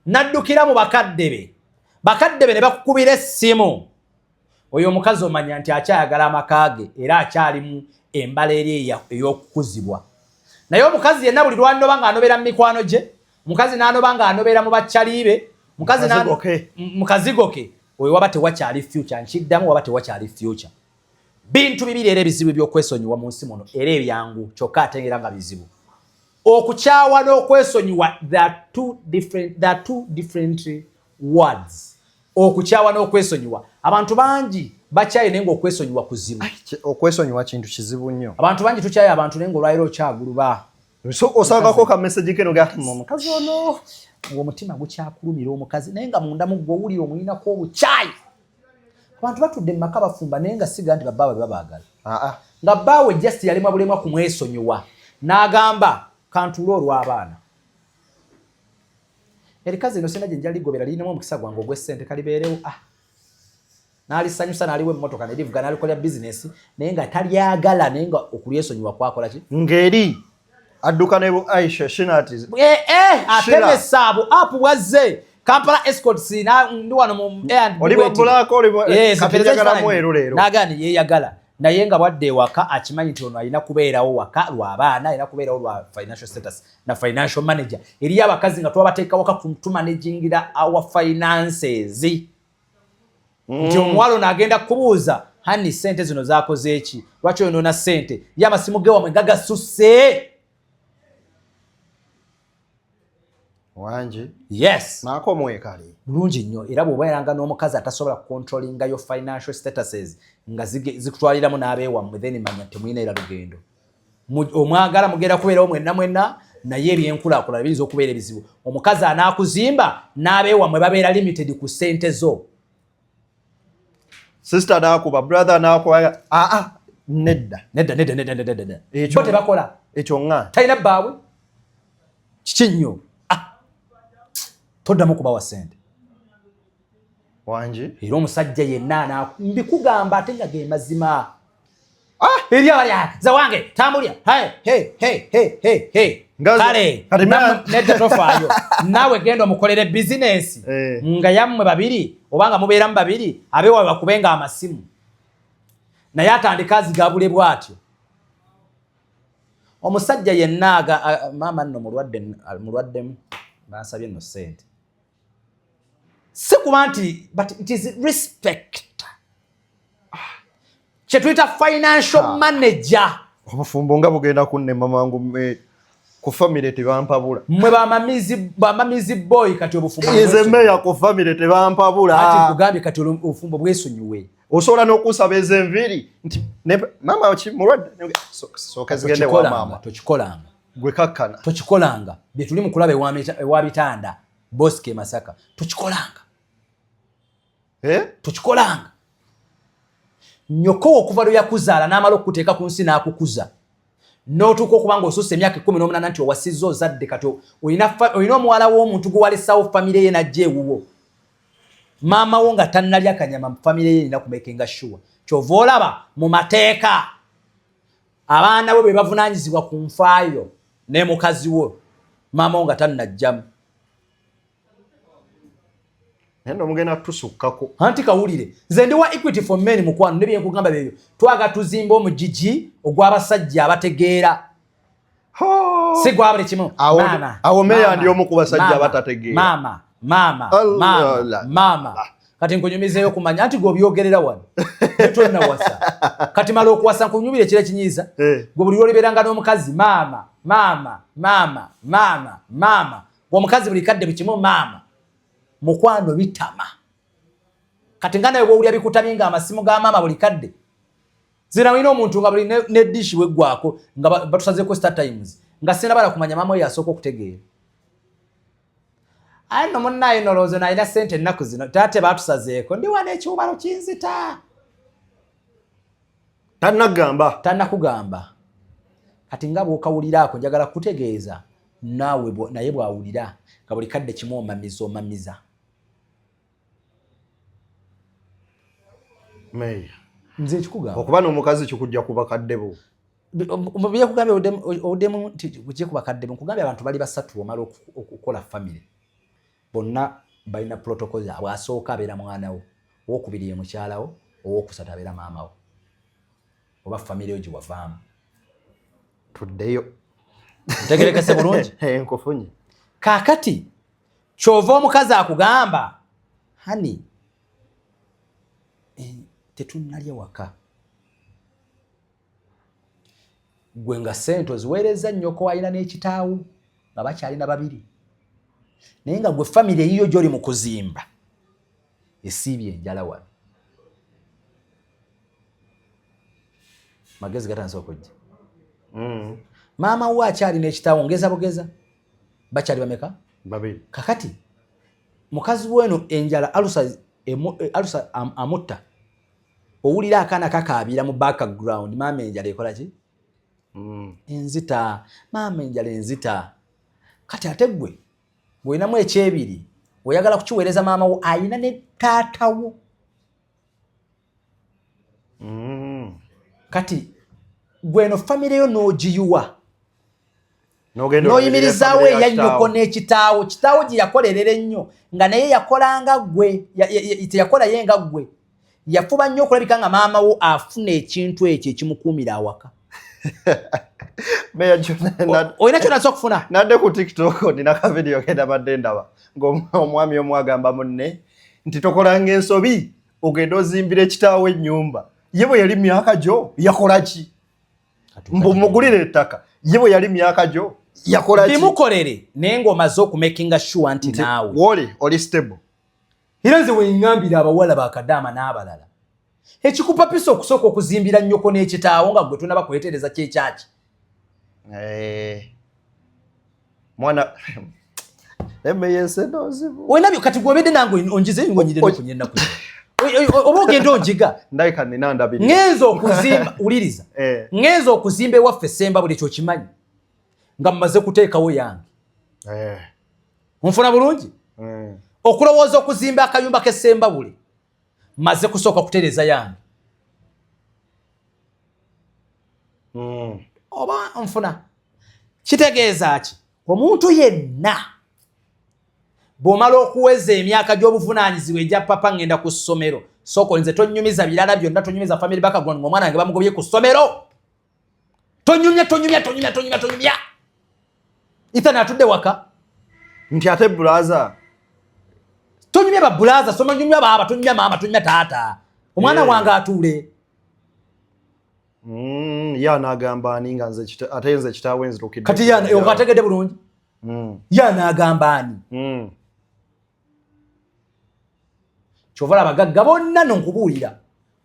[SPEAKER 2] n'addukira mu bakadde be, bakadde be ne bakukubira essimu, oyo omukazi omanya nti akyayagala amaka ge era akyalimu embala eri ey'okukuzibwa. Naye omukazi yenna buli lwanoba ng'anobera mu mikwano gye, omukazi n'anoba ng'anobera mu bakyali be, Mukazi mukazigo ke oyo waba tewakyali future, nkiddamu, waba tewakyali future. Bintu bibiri era ebizibu ebyokwesonyiwa mu nsi muno, era ebyangu kyokka ate era nga bizibu: okukyawa n'okwesonyiwa. There are two different words, okukyawa n'okwesonyiwa. Abantu bangi bakyaye, naye ngaokwesonyiwa kuzibu.
[SPEAKER 3] Okwesonyiwa kintu kizibu nnyo.
[SPEAKER 2] Abantu bangi tukyaye abantu, naye ngaolwaliro okyaguluba.
[SPEAKER 3] So osangako ka message keno ga omukazi ono.
[SPEAKER 2] Ng'omutima gukyakulumira omukazi, naye nga munda mu ggwe owulira omuyinako obukyayi. Abantu batudde mu maka bafumba, naye nga siga nti babaawe babaagala, nga bbaawe just yalemwa bulemwa kumwesonyiwa, n'agamba kantuule olw'abaana. Erikazi eno sina gye nja ligobera, lirinamu omukisa gwange ogw'essente, kalibeerewo. Ah, n'alisanyusa, n'aliwa emmotoka nerivuga, n'alikolera bizinesi, naye nga talyagala, naye nga okulyesonyiwa kwakola ki?
[SPEAKER 3] Ngeri adduka ne bu Aisha Shinati.
[SPEAKER 2] Eh, eh, atemesa abo app bwazze Kampala Escorts ndi wano mu
[SPEAKER 3] Oli wa black, oli kati njagala mweru leero.
[SPEAKER 2] Nagani yeeyagala, naye nga bwadde ewaka akimanyi nti ono alina kubeerawo waka lw'abaana, alina kubeerawo lwa financial status na financial manager. Eriyo abakazi nga twabateeka waka tumanagingira our finances, nti omuwala ono agenda kubuuza, "Honey, sente zino zakoze eki? Lwaki oyonoona sente?" Ye amasimu ge wamwe gagasusse.
[SPEAKER 3] Wangi.
[SPEAKER 2] Yes.
[SPEAKER 3] Naako mwekali.
[SPEAKER 2] Bulungi nnyo. Era bw'obeeranga n'omukazi atasobola kucontrollinga your financial statuses nga zikutwaliramu n'abeewammwe, then manya temulina era lugendo. Omwagala mugenda kubeerawo mwenna mwenna, naye ebyenkulaakulana biyinza okubeera ebizibu. Omukazi anaakuzimba n'abeewammwe babeera limited ku ssente zo.
[SPEAKER 3] Sister nakuba, brother nakuba, aa nedda.
[SPEAKER 2] Nedda, nedda, nedda, nedda, nedda. Bo tebakola.
[SPEAKER 3] Ekyo ŋŋa.
[SPEAKER 2] Talina bbaawe kiki nnyo. Ah, toddamu kubawa ssente.
[SPEAKER 3] Wangi.
[SPEAKER 2] Era omusajja yenna mbikugamba ate nga ge mazima. Eri abali za wange tambulya, hey, hey, hey, hey, hey, hey. Kale nedda, tofaayo. Naawe genda omukolere bizinesi nga yammwe babiri, oba nga mubeeramu babiri, abeewawe bakubenga amasimu, naye atandika azigabule bw'atyo. Omusajja yenna maama nno mulwadde, mulwaddemu, bansabye nno ssente, si kuba nti, but it is respect, kyetuyita financial manager.
[SPEAKER 3] Obufumbo nga bugenda kunnema mangu ku famire tebampabula.
[SPEAKER 2] Mmwe bamamizi boy, kati obufumbo
[SPEAKER 3] Nze meya ku famire tebampabula.
[SPEAKER 2] Ati nkugambye, kati obufumbo bwesonyiwe.
[SPEAKER 3] Osobola n'okusaba ez'enviiri nti maama ki mulwadde, sooka zigende wa maama.
[SPEAKER 2] Tokikolanga.
[SPEAKER 3] Gwe kakkana.
[SPEAKER 2] Tokikolanga. Bye tuli mu kulaba ewa bitanda Bosco e Masaka, tokikolanga.
[SPEAKER 3] Eh?
[SPEAKER 2] Tokikolanga. Nyoko okuva lwe yakuzaala n'amala okukuteeka ku nsi n'akukuza n'otuuka okuba nga osusse emyaka 18, nti owasizza, ozadde, kati olina omuwala w'omuntu gwe walesawo famire ye n'ajja ewuwo, maama wo nga tannalya kanyama, famire ye erina kumakinga sure. Kyova olaba mu mateeka abaana bwe bwe bavunaanyizibwa ku nfaayo ne mukazi wo, maama wo nga tannajjamu.
[SPEAKER 3] Naye nno mugenda tusukkako.
[SPEAKER 2] Anti kawulire, nze ndi wa Equity for Men, mukwano, ne byenkugamba byebyo. Twaga tuzimba omugigi ogw'abasajja abategeera, si gwa buli kimu.
[SPEAKER 3] Awo meya ndi omu ku basajja abatategeera.
[SPEAKER 2] Maama, maama, maama, maama. Kati nkunyumizeeyo kumanya anti gwe obyogerera wano tonnawasa. Kati mala okuwasa nkunyumire ekiro ekinyiiza. Gwe buli lwolibeeranga n'omukazi, maama, maama, maama, maama, maama. Gwe omukazi buli kadde buli kimu maama, mukwano, bitama. Kati nga nawe bwowulira bikutamye nga amasimu ga maama buli kadde zina, olina omuntu nga buli ne dishi weggwako nga batusazeeko Star Times, nga sinabala kumanya maama oyo asooka okutegeera. Aye nno munnaayo nolowooza nalina ssente ennaku zino, tate batusazeeko, ndi wano ekiwubalo kinzita.
[SPEAKER 3] Tannagamba.
[SPEAKER 2] Tannakugamba. Kati nga bw'okawuliraako, njagala kutegeeza naawe naye bw'awulira nga buli kadde kimu omamiza, omamiza.
[SPEAKER 3] Meya.
[SPEAKER 2] Nze ekikugamba.
[SPEAKER 3] Okuba n'omukazi kikujja ku bakadde bo.
[SPEAKER 2] Byekugambye oddemu nti kujje ku bakadde bo. Nkugambye abantu bali basatu omala okukola famire, bonna balina protocol zaabwe. Asooka abeera mwana wo, owokubiri ye mukyala wo, owokusatu abeera maama wo oba famire yo gye wavaamu.
[SPEAKER 3] Tuddeyo.
[SPEAKER 2] Ntegerekese bulungi?
[SPEAKER 3] Nkufunye.
[SPEAKER 2] Kaakati Kyova omukazi akugamba hani eh, tetunnalya waka, gwe nga sente oziweereza nnyoko alina n'ekitaawo nga bakyalina babiri, naye nga gwe famire eyiyo gyoli mu kuzimba esiibye enjala wano. Magezi gatandise okujja. Maama wo akyalina ekitaawo, ngeza bugeza bakyali bameka?
[SPEAKER 3] Babiri.
[SPEAKER 2] Kakati mukazi weno enjala alusa, alusa amutta, owulira akaana kakaabira mu background, maama enjala ekola ki? Enzita, maama enjala enzita. Kati ate gwe ng'olinamu ekyebiri, oyagala kukiweereza maama wo ayina ne taata wo. Kati gweno famire yo n'ogiyiwa n'oyimirizaawo eya nnyoko n'ekitaawo, kitaawo gye yakolerera ennyo nga naye yakolanga ggwe, teyakola ye nga ggwe, yafuba nnyo okulabika nga maama wo afuna ekintu ekyo ekimukuumira awaka. Olina kyonaza okufuna.
[SPEAKER 3] Nadde ku TikTok nina ka video kendabadde ndaba ng'omwami omu agamba munne nti tokolanga ensobi ogenda ozimbira ekitaawo ennyumba, ye bwe yali myaka gyo yakola ki? Mbu mugulire ettaka, ye bwe yali myaka gyo yakola ki?
[SPEAKER 2] Bimukolere naye ng'omaze okumakinga sure nti naawe
[SPEAKER 3] woli oli stable.
[SPEAKER 2] Era nze weŋŋambira abawala bakadaama n'abalala, ekikupapisa okusooka okuzimbira nnyoko n'ekitaawo nga gwe tonaba kwetereza kyekyaki?
[SPEAKER 3] Eh, mwana emeyesenozibu
[SPEAKER 2] olina kati gwobedde nange onjize ngonyire nokunyenaku oba ogenda onjiga.
[SPEAKER 3] Ndabika nina ndabiri.
[SPEAKER 2] Ngenza okuzimba, wuliriza,
[SPEAKER 3] Eh.
[SPEAKER 2] ngenza okuzimba ewaffe Semba, buli ekyo okimanyi nga mmaze kuteekawo yange. Nfuna bulungi? Okulowooza okuzimba akayumba k'Essemba buli maze kusooka kutereeza yange. Oba nfuna kitegeeza ki? Omuntu yenna bw'omala okuweza emyaka gy'obuvunaanyizibwa egya papa ngenda ku ssomero, sooka nze tonyumiza birala byonna, tonyumiza family background ng'omwana wange bamugobye ku ssomero. Tonyumya, tonyumya, tonyumya, tonyumya, tonyumya. Ethan atudde waka.
[SPEAKER 3] Nti ate brother.
[SPEAKER 2] Tonyumya ba brother, soma nyumya baba, tonyumya mama, tonyumya taata, omwana wange atuule.
[SPEAKER 3] Ye anaagamba ani nga nze ate nze kitaawe nzirukidde?
[SPEAKER 2] Kati okategedde bulungi. Ye anaagamba ani? Kyova abagagga bonna nonkubuulira,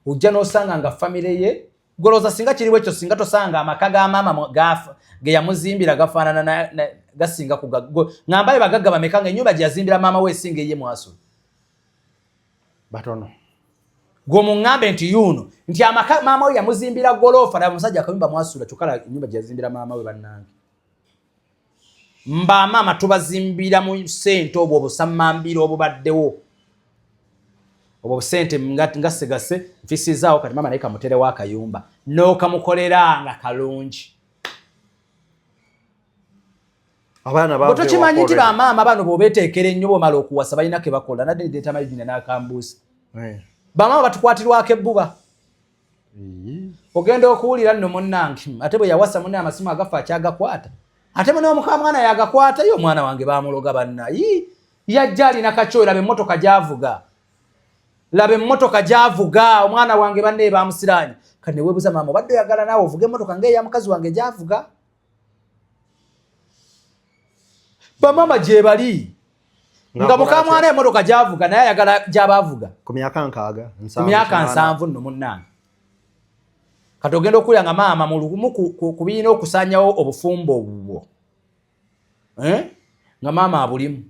[SPEAKER 2] ojja n'osanga nga famire ye golooza singa kiriwo ekyo, singa tosanga amaka ga maama ge yamuzimbira gafaanana gasinga ku ŋŋambayo bagagga bameka nga ennyumba gye yazimbira maama we esinga eye mwasula?
[SPEAKER 3] Batono.
[SPEAKER 2] Gwe muŋŋambe nti yuno nti amaka maama we yamuzimbira goloofa, laba omusajja akayumba mwasula, kyokka laba ennyumba gye yazimbira maama we. Bannange, mbaamaama tubazimbira mu ssente obwo obusammambiro obubaddewo obwo busente nga segase nfisizaawo, kati maama naye kamuterewo akayumba n'okamukolera nga kalungi.
[SPEAKER 3] Abaana
[SPEAKER 2] bwe tokimanyi nti bamaama bano bw'obeeteekera ennyo, bw'omala okuwasa balina ke bakola nadde deeta mayijina n'akambuusi. Bamaama batukwatirwako ebbuba. Ogenda okuwulira nno munnange ate bwe yawasa munne amasimu agafa akyagakwata, ate mune omukamwana yagakwata, ye omwana wange bamuloga banna. Yii, yajja alina kakyoyo, laba emmotoka gy'avuga, laba emmotoka gy'avuga, omwana wange banne bamusiraanye. Kati ne weebuuza, maama obadde oyagala naawe ovuga emmotoka ng'eya mukazi wange gy'avuga? Bamaama gye bali nga mukamwana emmotoka gy'avuga naye ayagala gy'aba avuga.
[SPEAKER 3] Ku myaka 60.
[SPEAKER 2] Ku myaka 70 nno munnange. Kati ogenda okulya nga maama mu lugumu ku birina okusaanyawo obufumbo obwo, eh? Nga maama abulimu.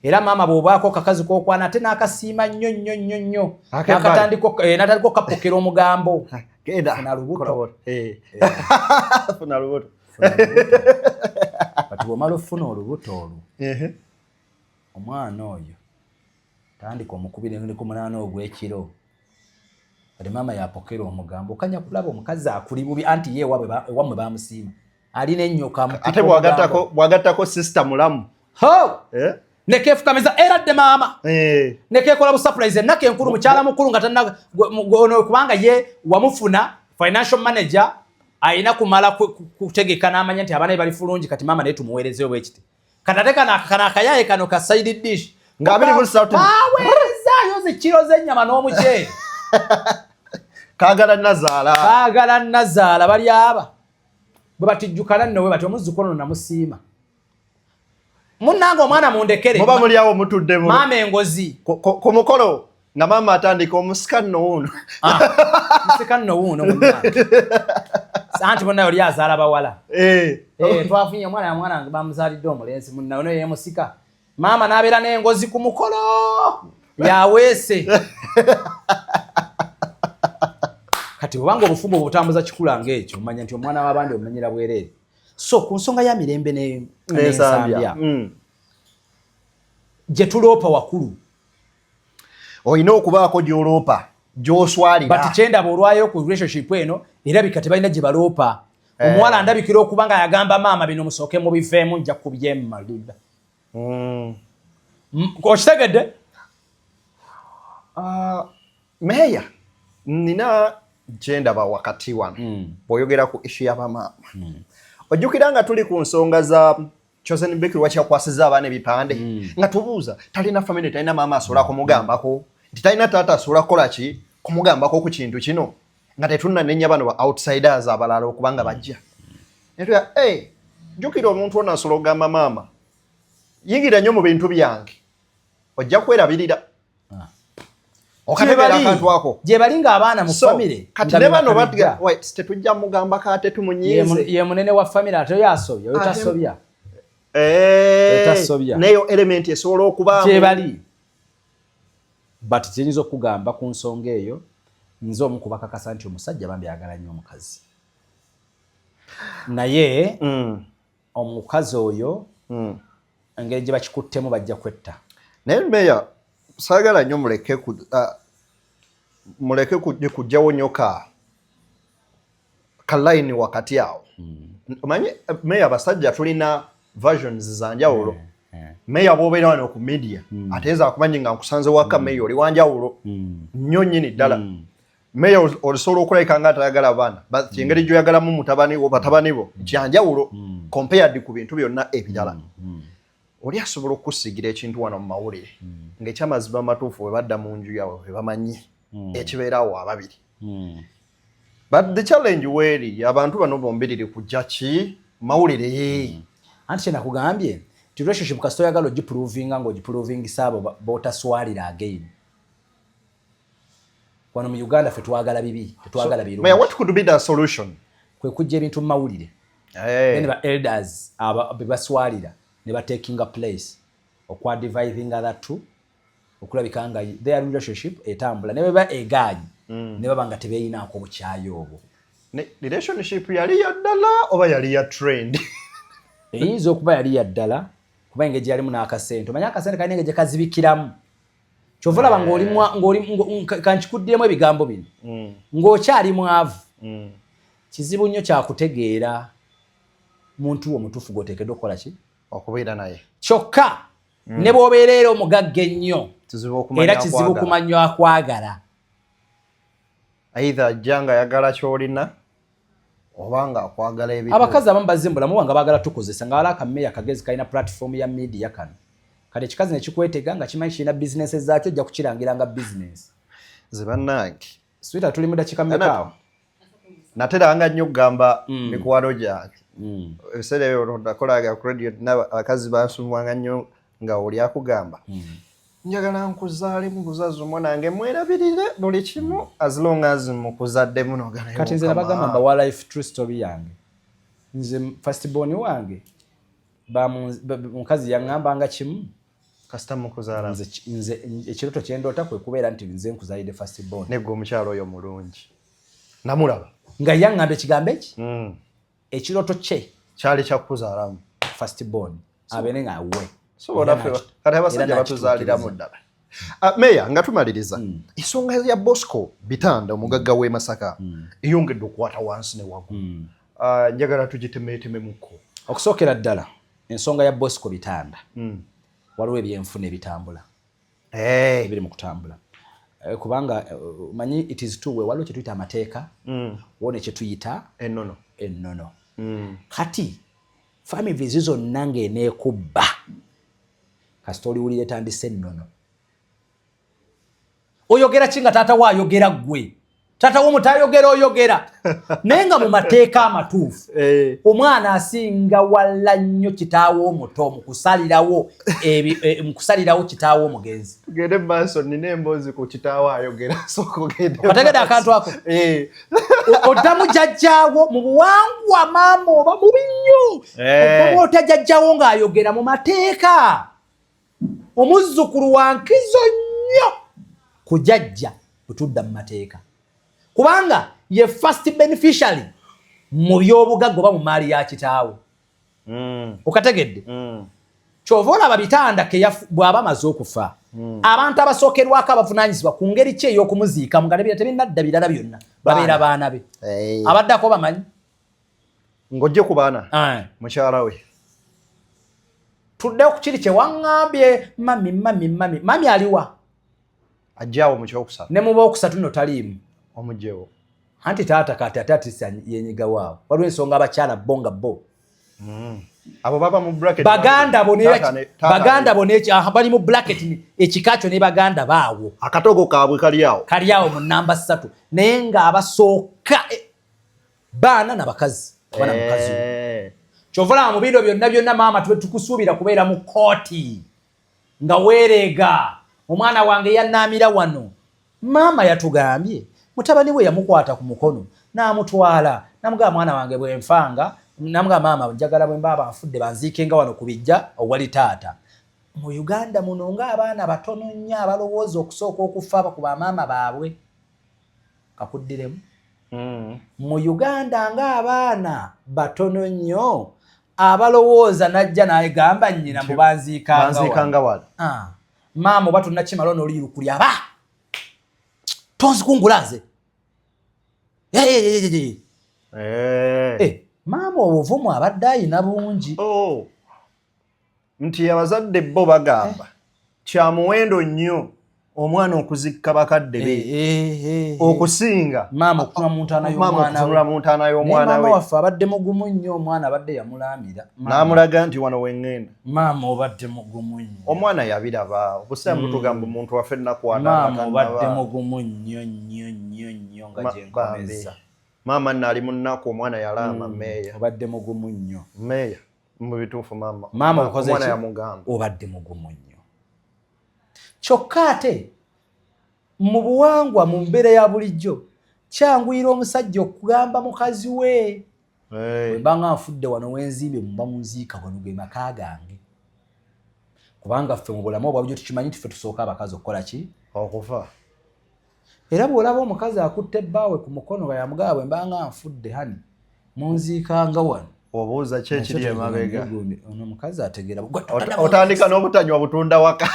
[SPEAKER 2] Era maama bw'obaako kakazi k'okwana ate n'akasiima nnyo nnyo nnyo nnyo, n'atandika okapokera omugambo.
[SPEAKER 3] Genda.
[SPEAKER 2] Funa lubuto.
[SPEAKER 3] Funa lubuto.
[SPEAKER 2] Funa lubuto. Kati bw'omala ofuna olubuto olwo, omwana oyo tandika omukubira ku 8 ogw'ekiro. Kati maama yapokera omugambo, okanya kulaba omukazi akuli bubi, anti ye ewammwe bamusiima, alina ennyoka.
[SPEAKER 3] Ate bwagattako sister mulamu.
[SPEAKER 2] Ho!
[SPEAKER 3] Eh?
[SPEAKER 2] Nekefukamiza eradde maama. Nekekola bu surprise ennaku enkulu, mukyala mukulu nga tanna ono, kubanga ye wamufuna financial manager, alina kumala kutegeka n'amanya nti abaana be bali fulungi, kati maama naye tumuweerezeyo bwe kiti. Kati ate kano kano akayaye kano ka side dish.
[SPEAKER 3] Nga 23.
[SPEAKER 2] Baweerezaayo zi kiro z'ennyama n'omuceere.
[SPEAKER 3] Kaagala nazaala.
[SPEAKER 2] Baagala nazaala bali aba. Bwe batijjukana nno bwe bati omuzzukulu ono namusiima. Munnange omwana mundekere.
[SPEAKER 3] Muba muli awo mutudde mu
[SPEAKER 2] Maama engozi.
[SPEAKER 3] Ku mukolo nga maama atandika omusika nno wuuno.
[SPEAKER 2] Ah, musika nno wuuno munnange. Anti munnaye oli azaala bawala.
[SPEAKER 3] Eh.
[SPEAKER 2] Eh, twafunye omwana ya mwana wange bamuzaalidde omulenzi munnaye ono yemusika. Maama n'abeera n'engozi ku mukolo yaweese. Kati bw'obanga obufumbo butambuza kikula ng'ekyo omanya nti omwana w'abandi omumenyera bwereere. So ku nsonga ya Mirembe n'Ensambya gye tuloopa wakulu.
[SPEAKER 3] Olina okubaako gy'oloopa gy'oswalira.
[SPEAKER 2] But kyendaba olwayo ku relationship eno erabika tebalina gye baloopa. Omuwala andabikira okuba nga yagamba maama bino musooke mubiveemu nja kubyemalira. Okitegedde?
[SPEAKER 3] Meeya, nina gyendaba wakati wano bw'oyogera ku issue y'abamaama. Ojjukira nga tuli ku nsonga za Chosen Becky lwaki yakwasizza abaana ebipande nga tubuuza talina family, talina maama asobola kumugambako nti talina taata asobola kukola ki kumugambako ku kintu kino nga tetunnanenya bano ba outsiders abalala okuba nga bajja. Netuya, hey, jjukira omuntu ono asobola okugamba maama yingira nnyo mu bintu byange ojja kwerabirira. Okategeera akantu ako.
[SPEAKER 2] Gye bali ng'abaana mu family.
[SPEAKER 3] Kati ne bano wait, tetujja mugambako ate tumunyiize.
[SPEAKER 2] Ye munene wa family ate oyo asobya, oyo tasobya. Tasobya.
[SPEAKER 3] Neyo element esobola okubaamu.
[SPEAKER 2] Gye bali. But kyenyinza okugamba ku nsonga eyo, nze omu kubakakasa nti omusajja bambi ayagala nnyo omukazi. Naye omukazi oyo engeri gye bakikuttemu bajja kwetta.
[SPEAKER 3] Naye meeya saagala nnyo muleke kujjawo nnyo ka line wakati awo. Omanyi meeya abasajja tulina versions za njawulo. Meeya bw'obeera wano ku media ate nze akumanyi nga nkusanze waka meeya oli wanjawulo nnyo nnyini ddala. Meeya osobola okulabika nga atayagala abaana but engeri gy'oyagalamu mutabani wo batabani bo kyanjawulo compared ku bintu byonna ebirala. Oli asobola okukusiigira ekintu wano mu mawulire ng'ekyamazima amatuufu bwe badda mu nju yaabwe bwe bamanyi ekibeerawo ababiri. But the challenge weeri abantu bano bombiriri kujja ki mawulire.
[SPEAKER 2] Anti kye nakugambye nti relationship kasita oyagala ogiprovinga ng'ogiprovingisa abo b'otaswalira again. Wano mu Uganda ffe twagala bibi, tetwagala birungi.
[SPEAKER 3] Mayor, what could be the solution?
[SPEAKER 2] Kwe kujja ebintu mu mawulire. Then ba elders aba be baswalira ne batekinga place okwadvisinga that two okulabika nga their relationship etambula ne beba egaanyi ne baba nga tebeeyinaako bukyayi obwo.
[SPEAKER 3] Relationship yali ya ddala oba yali ya trend?
[SPEAKER 2] Eyinza okuba yali ya ddala kuba engeri gye yalimu n'akasente. Omanyi akasente kalina engeri gye kazibikiramu. Kyova olaba ng'oli kankikuddiremu ebigambo bino. Ng'okyali mwavu. Kizibu nnyo kyakutegeera muntu wo omutuufu gw'oteekeddwa okukola ki?
[SPEAKER 3] Okubeera naye.
[SPEAKER 2] Kyokka ne bw'obeera era omugagga ennyo era kizibu kumanya akwagala.
[SPEAKER 3] Either ajja ng'ayagala ky'olina oba ng'akwagala ebintu.
[SPEAKER 2] Abakazi abamu bazze mu bulamu nga baagala tukozesa nga waliwo akameeya kagezi kalina platform ya media kano. Kati ekikazi ne kikwetega nga kimanyi kirina bizinensi zaakyo ojja kukirangira nga bizinensi.
[SPEAKER 3] Nze bannange.
[SPEAKER 2] Sweetheart tuli mu dakiika mmeka awo?
[SPEAKER 3] Nateranga nnyo okugamba mikwano gyange. Ebiseera ebyo nakolaga ku radio abakazi bansumwanga nnyo nga oli akugamba. Njagala nkuzaalemu buzazi omwana wange mwerabirire buli kimu as long as mukuzaddemu n'ogana.
[SPEAKER 2] Kati nze nabagamba mbawa life true story yange. Nze first born wange mukazi yaŋŋambanga kimu.
[SPEAKER 3] Kasita mukuzaala.
[SPEAKER 2] Nze ekirooto kye ndoota kwe kubeera nti nze nkuzaalidde first born.
[SPEAKER 3] Negwe omukyalo oyo mulungi. Namulaba.
[SPEAKER 2] Nga yaŋŋamba ekigambo eki? Ekirooto kye.
[SPEAKER 3] Kyali kya kukuzaalamu.
[SPEAKER 2] First born. Abeere nga we.
[SPEAKER 3] Kati abasajja batuzaaliramu ddala. Meeya nga tumaliriza ensonga ya Bosco Bitanda omugagga w'e Masaka eyongedde okukwata wansi ne waggulu. Njagala tugitemeetememuko.
[SPEAKER 2] Okusookera ddala ensonga ya Bosco Bitanda waliwo ebyenfuna ebitambula ebiri mu kutambula kubanga manyi it is two way, waliwo kye tuyita amateeka wone kye tuyita
[SPEAKER 3] ennono.
[SPEAKER 2] Ennono. Kati Families zonna ng'eneekubba, kasita oliwulira etandise ennono. Oyogera ki nga taata we ayogera? Ggwe taata wo mutayogera, oyogera. Naye nga mu mateeka amatuufu, omwana asinga wala nnyo kitaawe omuto mu kusalirawo kitaawe omugenzi.
[SPEAKER 3] Tugende mu maaso, nina emboozi ku kitaawe ayogera. Sooka ogende.
[SPEAKER 2] Okategedde akantu ako?
[SPEAKER 3] Eh.
[SPEAKER 2] Oddamu jjajjaawo mu buwangwa, maama oba mubi nnyo. Oddamu otya jjajjaawo ng'ayogera? Mu mateeka omuzzukulu wa nkizo nnyo ku jjajja bwe tudda mu mateeka, kubanga ye first beneficiary mu byobugagga oba mu maali ya kitaawe. Okategedde? Kyova olaba bitanda bw'aba amaze okufa, abantu abasookerwako abavunaanyizibwa ku ngeri ki ey'okumuziikamu nga nebira tebinadda birala byonna, babeera baana be. Abaddako bamanyi.
[SPEAKER 3] Ng'ojje ku baana, mukyala we.
[SPEAKER 2] Tudde ku kiri kye waŋŋambye, mami, mami, mami, mami aliwa?
[SPEAKER 3] Ajjawo mu kyokusatu.
[SPEAKER 2] Ne muba okusatu nno taliimu.
[SPEAKER 3] Omugyewo.
[SPEAKER 2] Anti taata kati ate atisa yenyigawo awo. Waliwo ensonga abakyala bo nga bo
[SPEAKER 3] Abo baba mu bracket.
[SPEAKER 2] Baganda bo
[SPEAKER 3] Taata taata
[SPEAKER 2] baganda bo bali mu bracket ekika kyo ne baganda baawo.
[SPEAKER 3] Akatogo kaabwe kali awo.
[SPEAKER 2] Kali awo mu namba 3, naye ng'abasooka baana na bakazi oba na mukazi. Kyova olaba mu bino byonna byonna, maama, tube tukusuubira kubeera mu kooti nga weereega omwana wange yannaamira wano. Maama yatugambye mutabani we yamukwata ku mukono n'amutwala namugamba, "Mwana wange, bwenfanga," namugamba, "Maama, njagala bwe mba banfudde banziikenga wano ku bijja owali taata." Mu Uganda muno ng'abaana batono nnyo abalowooza okusooka okufa ku bamaama baabwe. Kakuddiremu. Mu Uganda ng'abaana batono nnyo abalowooza najja n'agamba nnyina mbu banziikanga wano.
[SPEAKER 3] Banziikanga wano.
[SPEAKER 2] Ah, maama oba tonnakimala n'oluyirukuli aba tonzikungula nze. Eh, maama obuvumu abadde ayina bungi.
[SPEAKER 3] Oh. Nti abazadde bo bagamba kya muwendo nnyo omwana okuzikka bakadde be okusinga
[SPEAKER 2] maama okutunula mu ntaana
[SPEAKER 3] maama
[SPEAKER 2] y'omwana we.
[SPEAKER 3] Okutunula mu ntaana
[SPEAKER 2] Naye
[SPEAKER 3] y'omwana
[SPEAKER 2] maama
[SPEAKER 3] we.
[SPEAKER 2] Waffe abadde mugumu nnyo, omwana abadde yamulaamira.
[SPEAKER 3] N'amulaga nti wano weŋŋenda.
[SPEAKER 2] Maama obadde mugumu nnyo.
[SPEAKER 3] Omwana yabiraba obuseera butugamba omuntu waffe ennaku
[SPEAKER 2] Maama obadde mugumu nnyo nnyo nnyo nnyo nga gyenkomeza.
[SPEAKER 3] Maama nno ali mu nnaku, omwana yalaama meeya.
[SPEAKER 2] Obadde mugumu nnyo.
[SPEAKER 3] Meeya mu bituufu maama.
[SPEAKER 2] Maama okoze
[SPEAKER 3] omwana
[SPEAKER 2] ki?
[SPEAKER 3] Yamugamba.
[SPEAKER 2] Obadde mugumu nnyo. Kyokka ate mu buwangwa, mu mbeera ya bulijjo, kyanguyira omusajja okugamba mukazi we, "Bwe nga nfudde, wano wenzimbye muba munziika, wano ge maka gange," kubanga ffe mu bulamu obwa bulijjo tukimanyi nti ffe tusooka abakazi okukola ki?
[SPEAKER 3] Okufa.
[SPEAKER 2] Era bw'olaba omukazi akutte ebbaawe ku mukono nga yamugaba, "Bwe mba nga nfudde, honey, munziikanga wano."
[SPEAKER 3] Obuuza ki ekiri emabega?
[SPEAKER 2] Ono omukazi ategeera.
[SPEAKER 3] Otandika n'obutanywa butunda waka.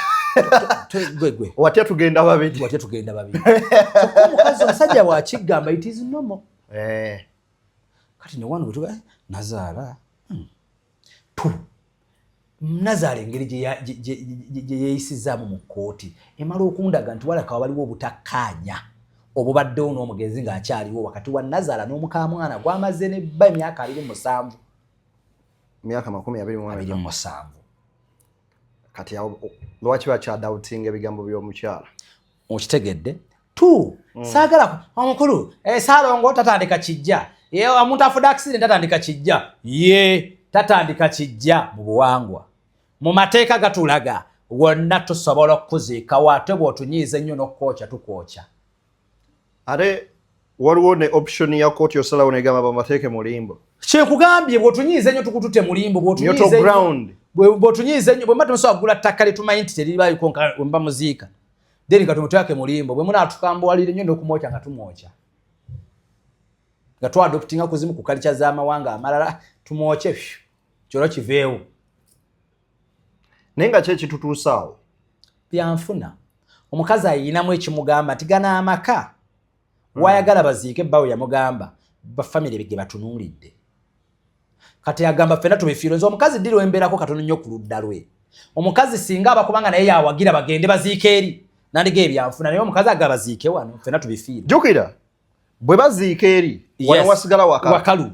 [SPEAKER 2] Gwe gwe.
[SPEAKER 3] Watya tugenda babiri.
[SPEAKER 2] Watya tugenda babiri. Kyokka omukazi, omusajja bw'akigamba, it is normal. Kati ne wano bwetuba nazaala, tu nazaala, engeri gye yeeyisizaamu mu kkooti emala okundaga nti walaka waliwo obutakkaanya obubaddewo n'omugenzi ng'akyaliwo wakati wa nazaala n'omukamwana gwamaze nebba emyaka 27.
[SPEAKER 3] Myaka 27.
[SPEAKER 2] 27.
[SPEAKER 3] Kati awo lwaki bakyadoubtinga ebigambo by'omukyala?
[SPEAKER 2] Okitegedde? Tu saagala omukulu saalongo tatandika kijja. Ye, omuntu afudde accident tatandika kijja, ye tatandika kijja. Mu buwangwa, mu mateeka gatulaga wonna tusobola okukuziikawo, ate bw'otunyiiza ennyo n'okukwokya tukwokya.
[SPEAKER 3] Ate waliwo ne option ya kooti osalawo negamba bamateeke mu limbo.
[SPEAKER 2] Kyenkugambye, bw'otunyiiza ennyo tukutute mu limbo.
[SPEAKER 3] Neutral ground.
[SPEAKER 2] Bw'otunyiiza ennyo, bwe mba temusobola kugula ttaka lyetumanyi nti teriribayiko bwe mba muziika, then katumuteeke mu limbo. Bwe munaatukambuwalira ennyo n'okumwokya nga tumwokya, nga twadoptinga ku zimu ku kalica z'amawanga amalala, tumwokye phew, kyolwo kiveewo.
[SPEAKER 3] Naye nga ki ekitutuusa awo?
[SPEAKER 2] Byanfuna, omukazi ayinamu ekimugamba nti gano amaka wayagala baziike ebbawe, yamugamba bafamire ge batunuulidde. Kati agamba ffenna tubifiirwe. Nze omukazi ddi lwembeerako katono nnyo ku ludda lwe. Omukazi singa aba kubanga naye yawagira bagende baziike eri, nandiga ebyanfuna, naye omukazi agamba baziike wano, ffenna tubifiirwe.
[SPEAKER 3] Jjukira bwe baziika eri wano wasigala wakalu.
[SPEAKER 2] Wakalu.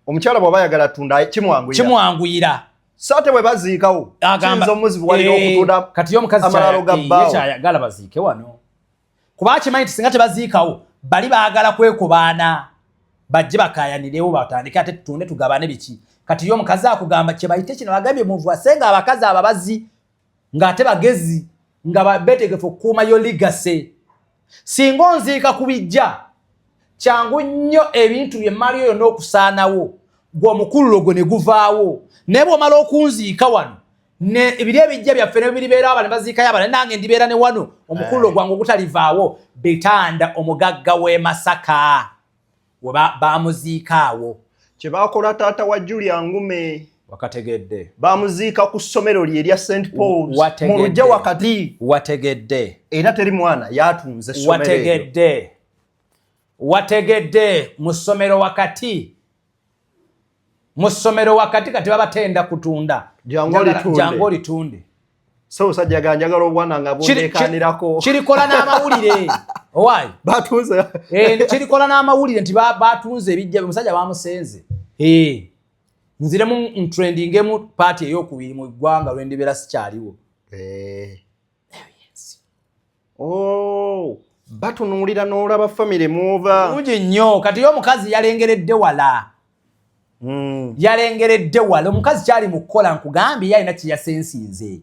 [SPEAKER 3] Omukyala bw'aba ayagala tunda kimwanguyira.
[SPEAKER 5] Kimwanguyira.
[SPEAKER 3] So ate bwe baziikawo kiyinza omuzibuwalira okutunda.
[SPEAKER 5] Kati ye omukazi
[SPEAKER 3] amalalo ga bbaawo.
[SPEAKER 5] Kyayagala baziike wano, kuba akimanyi nti singa tebaziikawo bali baagala kwekobaana, bajje bakayanirewo, batandike ate tutunde tugabane biki. Kati ye omukazi akugamba kye bayite kino, bagambye muvu asenga abakazi ababazi ng'ate bagezi nga betegefu okukuuma yo legacy. Singa onziika ku bijja, kyangu nnyo ebintu byemmaali yo yonna okusaanawo, gwe omukululo gwe ne guvaawo. Naye bw'omala okunziika wano, ebiri ebijja byaffe ne biribeerawo, abala ne baziikayo abala, nange ndibeera ne wano omukululo gwange ogutalivaawo. Bitanda omugagga w'e Masaka we bamuziika awo.
[SPEAKER 3] Kye baakola taata wa Julia Ngume.
[SPEAKER 2] Wakategedde.
[SPEAKER 3] Bamuziika ku ssomero lye erya St Pauls mu luggya wakati.
[SPEAKER 2] Wategedde.
[SPEAKER 3] Era teri mwana yatunze essomero eryo.
[SPEAKER 5] Wategedde, wategedde. Mu ssomero wakati, mu ssomero wakati. Kati babatenda kutunda.
[SPEAKER 3] Jangu olitunde.
[SPEAKER 5] Jangu olitunde.
[SPEAKER 3] So osajja ga njagala obwana nga bundekanirako.
[SPEAKER 5] Kirikola n'amawulire, owaayi.
[SPEAKER 3] Batunze.
[SPEAKER 5] Kirikola n'amawulire nti batunze ebijja, omusajja bamusenze. Nziremu ntrendingemu part eyokubiri mu ggwanga lwendibeera sikyaliwo.
[SPEAKER 3] Oh, batunuulira n'olaba famire mwova.
[SPEAKER 5] Bulungi nnyo. Kati ye omukazi yalengeredde wala. Yalengeredde wala. Omukazi kyali mu kukola, nkugambye, ye alina kyeyasensinze.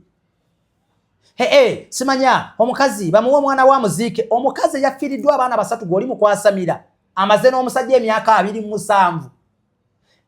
[SPEAKER 5] Ee, simanya omukazi bamuwe omwana wa muziike. Omukazi eyafiiriddwa abaana basatu gw'oli mu kwasamira, amaze n'omusajja emyaka 27.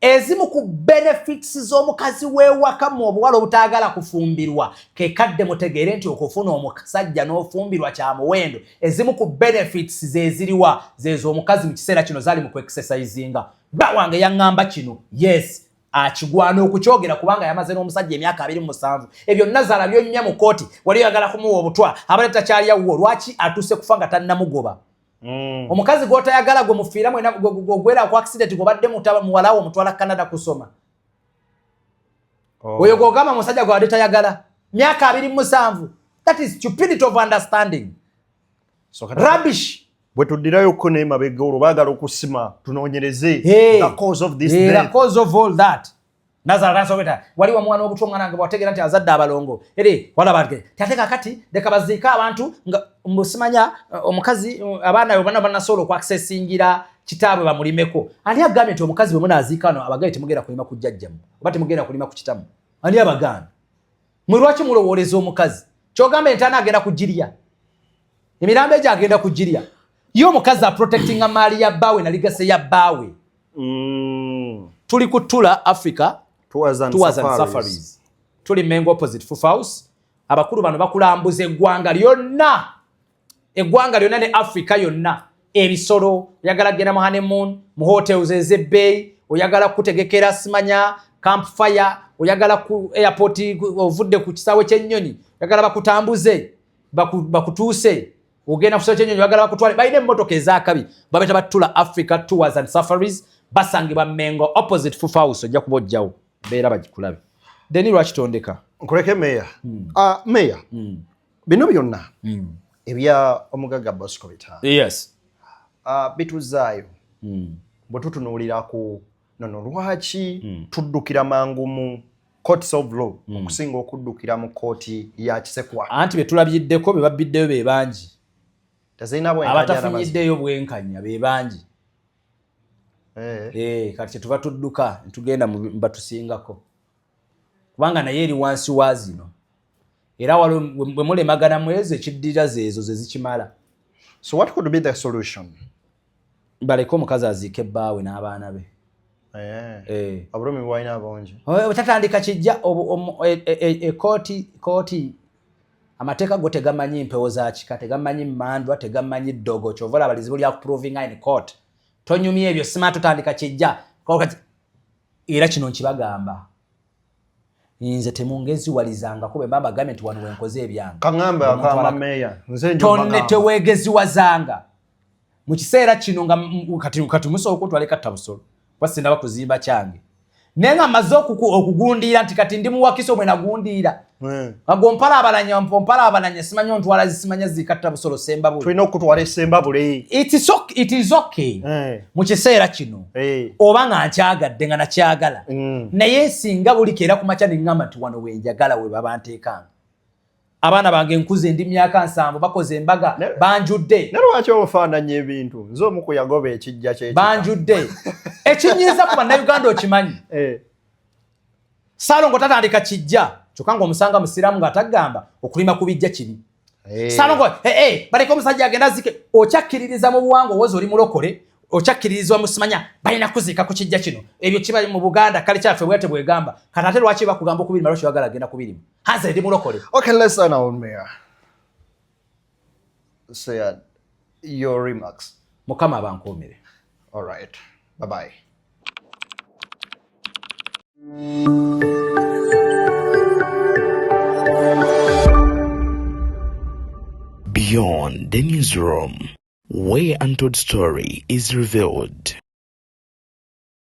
[SPEAKER 5] Ezimu ku benefits z'omukazi w'ewaka mu obuwala obutaagala kufumbirwa, kekadde mutegeere nti okufuna omusajja n'ofumbirwa kya muwendo. Ezimu ku benefits zeziriwa zezo omukazi mu kiseera kino zaali mu kuexercisinga. Bba wange yaŋŋamba kino, yes, akigwana okukyogera kubanga yamaze n'omusajja emyaka 27. Ebyo nazaala byonyumya mu kooti, wali oyagala kumuwa obutwa, abadde takyali awuwo. Lwaki atuuse kufa nga tannamugoba? Omukazi gw'otayagala gwe mufiira mwena, gwogwera ku accident, gwobadde muwala wo omutwala Canada kusoma. Oyo gwogamba musajja gwabadde tayagala myaka 27, that is stupidity of understanding.
[SPEAKER 3] So kati
[SPEAKER 5] Rubbish.
[SPEAKER 3] Bwe tuddirayo n'emabega olwo baagala okusima tunoonyereze
[SPEAKER 5] Hey.
[SPEAKER 3] the cause of this
[SPEAKER 5] The
[SPEAKER 3] death.
[SPEAKER 5] cause of all that. Nazala nasobeta wali wamwana obutwa, omwana nga bwategeera nti azadde abalongo ere walaba ate kakati leka baziike abantu nga mbusimanya omukazi abaana be bana banasobola okwakisesingira kitaabwe bamulimeko. Ani agambye nti omukazi bwe munaaziika wano abagaye temugenda kulima ku jjajjamu oba temugenda kulima ku kitamu? Ani abagambye? Mwe lwaki mulowooleza omukazi? Kyogamba entaana agenda kugirya, emirambo egyo agenda kugirya? Ye omukazi aprotectinga maali ya bbaawe na legacy ya bbaawe. Tuli ku Tula Africa
[SPEAKER 3] Tours and
[SPEAKER 5] Tours and
[SPEAKER 3] Safaris.
[SPEAKER 5] Safaris. Tuli Mengo opposite Fufa House. Abakulu bano bakulambuza eggwanga lyonna, eggwanga lyonna ne Africa yonna. Ebisolo, oyagala genda mu honeymoon mu hotels ez'ebbeeyi, oyagala kutegekera simanya campfire, oyagala ku airport, ovudde ku kisaawe ky'ennyonyi, oyagala bakutambuze, bakutuuse, ogenda ku kisaawe ky'ennyonyi, oyagala bakutwale, balina emmotoka ezakabi. Babeta batula Africa Tours and Safaris, basangibwa Mengo opposite Fufa House. Ojja kuba ojjawo beera bagikulabe. Then lwaki tondeka?
[SPEAKER 3] Nkuleke meya. Ah, meya, bino byonna ebya omugagga Bosco Bitanda bituzaayo bwe tutunuulira ku nono lwaki tuddukira mangu mu courts of law okusinga okuddukira mu kooti ya kisekwa.
[SPEAKER 5] Anti be tulabiddeko be babbiddeyo be bangi.
[SPEAKER 3] Tezirina bwenkanya n'amazima.
[SPEAKER 5] Abatafunyiddeyo bwenkanya be bangi. Kati kyetuva tudduka ntugenda mu batusingako, kubanga naye eri wansi wa zino, era waliwo bwe mulemagana mu ezo ekiddirira zeezo ze zikimala.
[SPEAKER 3] So what could be the solution?
[SPEAKER 2] Baleke omukazi aziike ebbaawe n'abaana be.
[SPEAKER 3] Obulumi bwalina bungi.
[SPEAKER 5] Otatandika kijja ekooti kooti amateeka go tegamanyi mpewo za kika, tegamanyi mandwa, tegamanyi ddogo. Kyova olaba lizibu lya kuprovinga in court. Tonyumya ebyo, sima totandika kijja. Era kino nkibagamba, nze temungeziwalizangako bwe mba mbagambye nti wano wenkoze ebyange.
[SPEAKER 3] Kaŋŋambe akama meeya, nze njo
[SPEAKER 5] Tonne
[SPEAKER 3] mbagamba.
[SPEAKER 5] Teweegeziwazanga mu kiseera kino nga kati musobola okuntwala ekatta busolo kuba sinaba kuzimba kyange. Naye nga mmaze okugundiira nti kati ndi muwakiso bwe nagundiira. Ago mpalaabalanya, mpalaabalanya, simanyi ontwala zisimanya zikatta busolo Sembabule.
[SPEAKER 3] Tulina okutwala esembabule.
[SPEAKER 5] It is okay mu kiseera kino oba nga nkyagadde nga nakyagala. Naye singa buli keera ku makya ne ŋŋamba nti wano we njagala we baba nteekanga. Abaana bange nkuze, ndi myaka 70, bakoze embaga, banjudde.
[SPEAKER 3] Ne lwaki ofaananya ebintu? Nze omu ku yagoba ekijja kyekika.
[SPEAKER 5] Banjudde. Ekinyiiza ku Bannayuganda okimanyi? Saalongo tatandika kijja, kyokka ng'omusanga musiraamu ng'atagamba okulima ku bijja kibi. Saalongo, baleke omusajja agenda azike. Okyakkiririza mu buwangwa, owoza oli mulokole, okyakkiririzibwa musimanya balina kuziika ku kijja kino. Ebyo kiba mu Buganda, kale kyaffe bwete bwegamba. Kati ate lwaki bakugamba okubirima? Lwaki oyagala agenda kubirima? Haza ndi mulokole.
[SPEAKER 3] Okay, let's sign out mayor. Say your remarks.
[SPEAKER 5] Mukama abankuumire.
[SPEAKER 3] All right. Bye-bye.
[SPEAKER 1] Beyond the Newsroom, where untold story is revealed.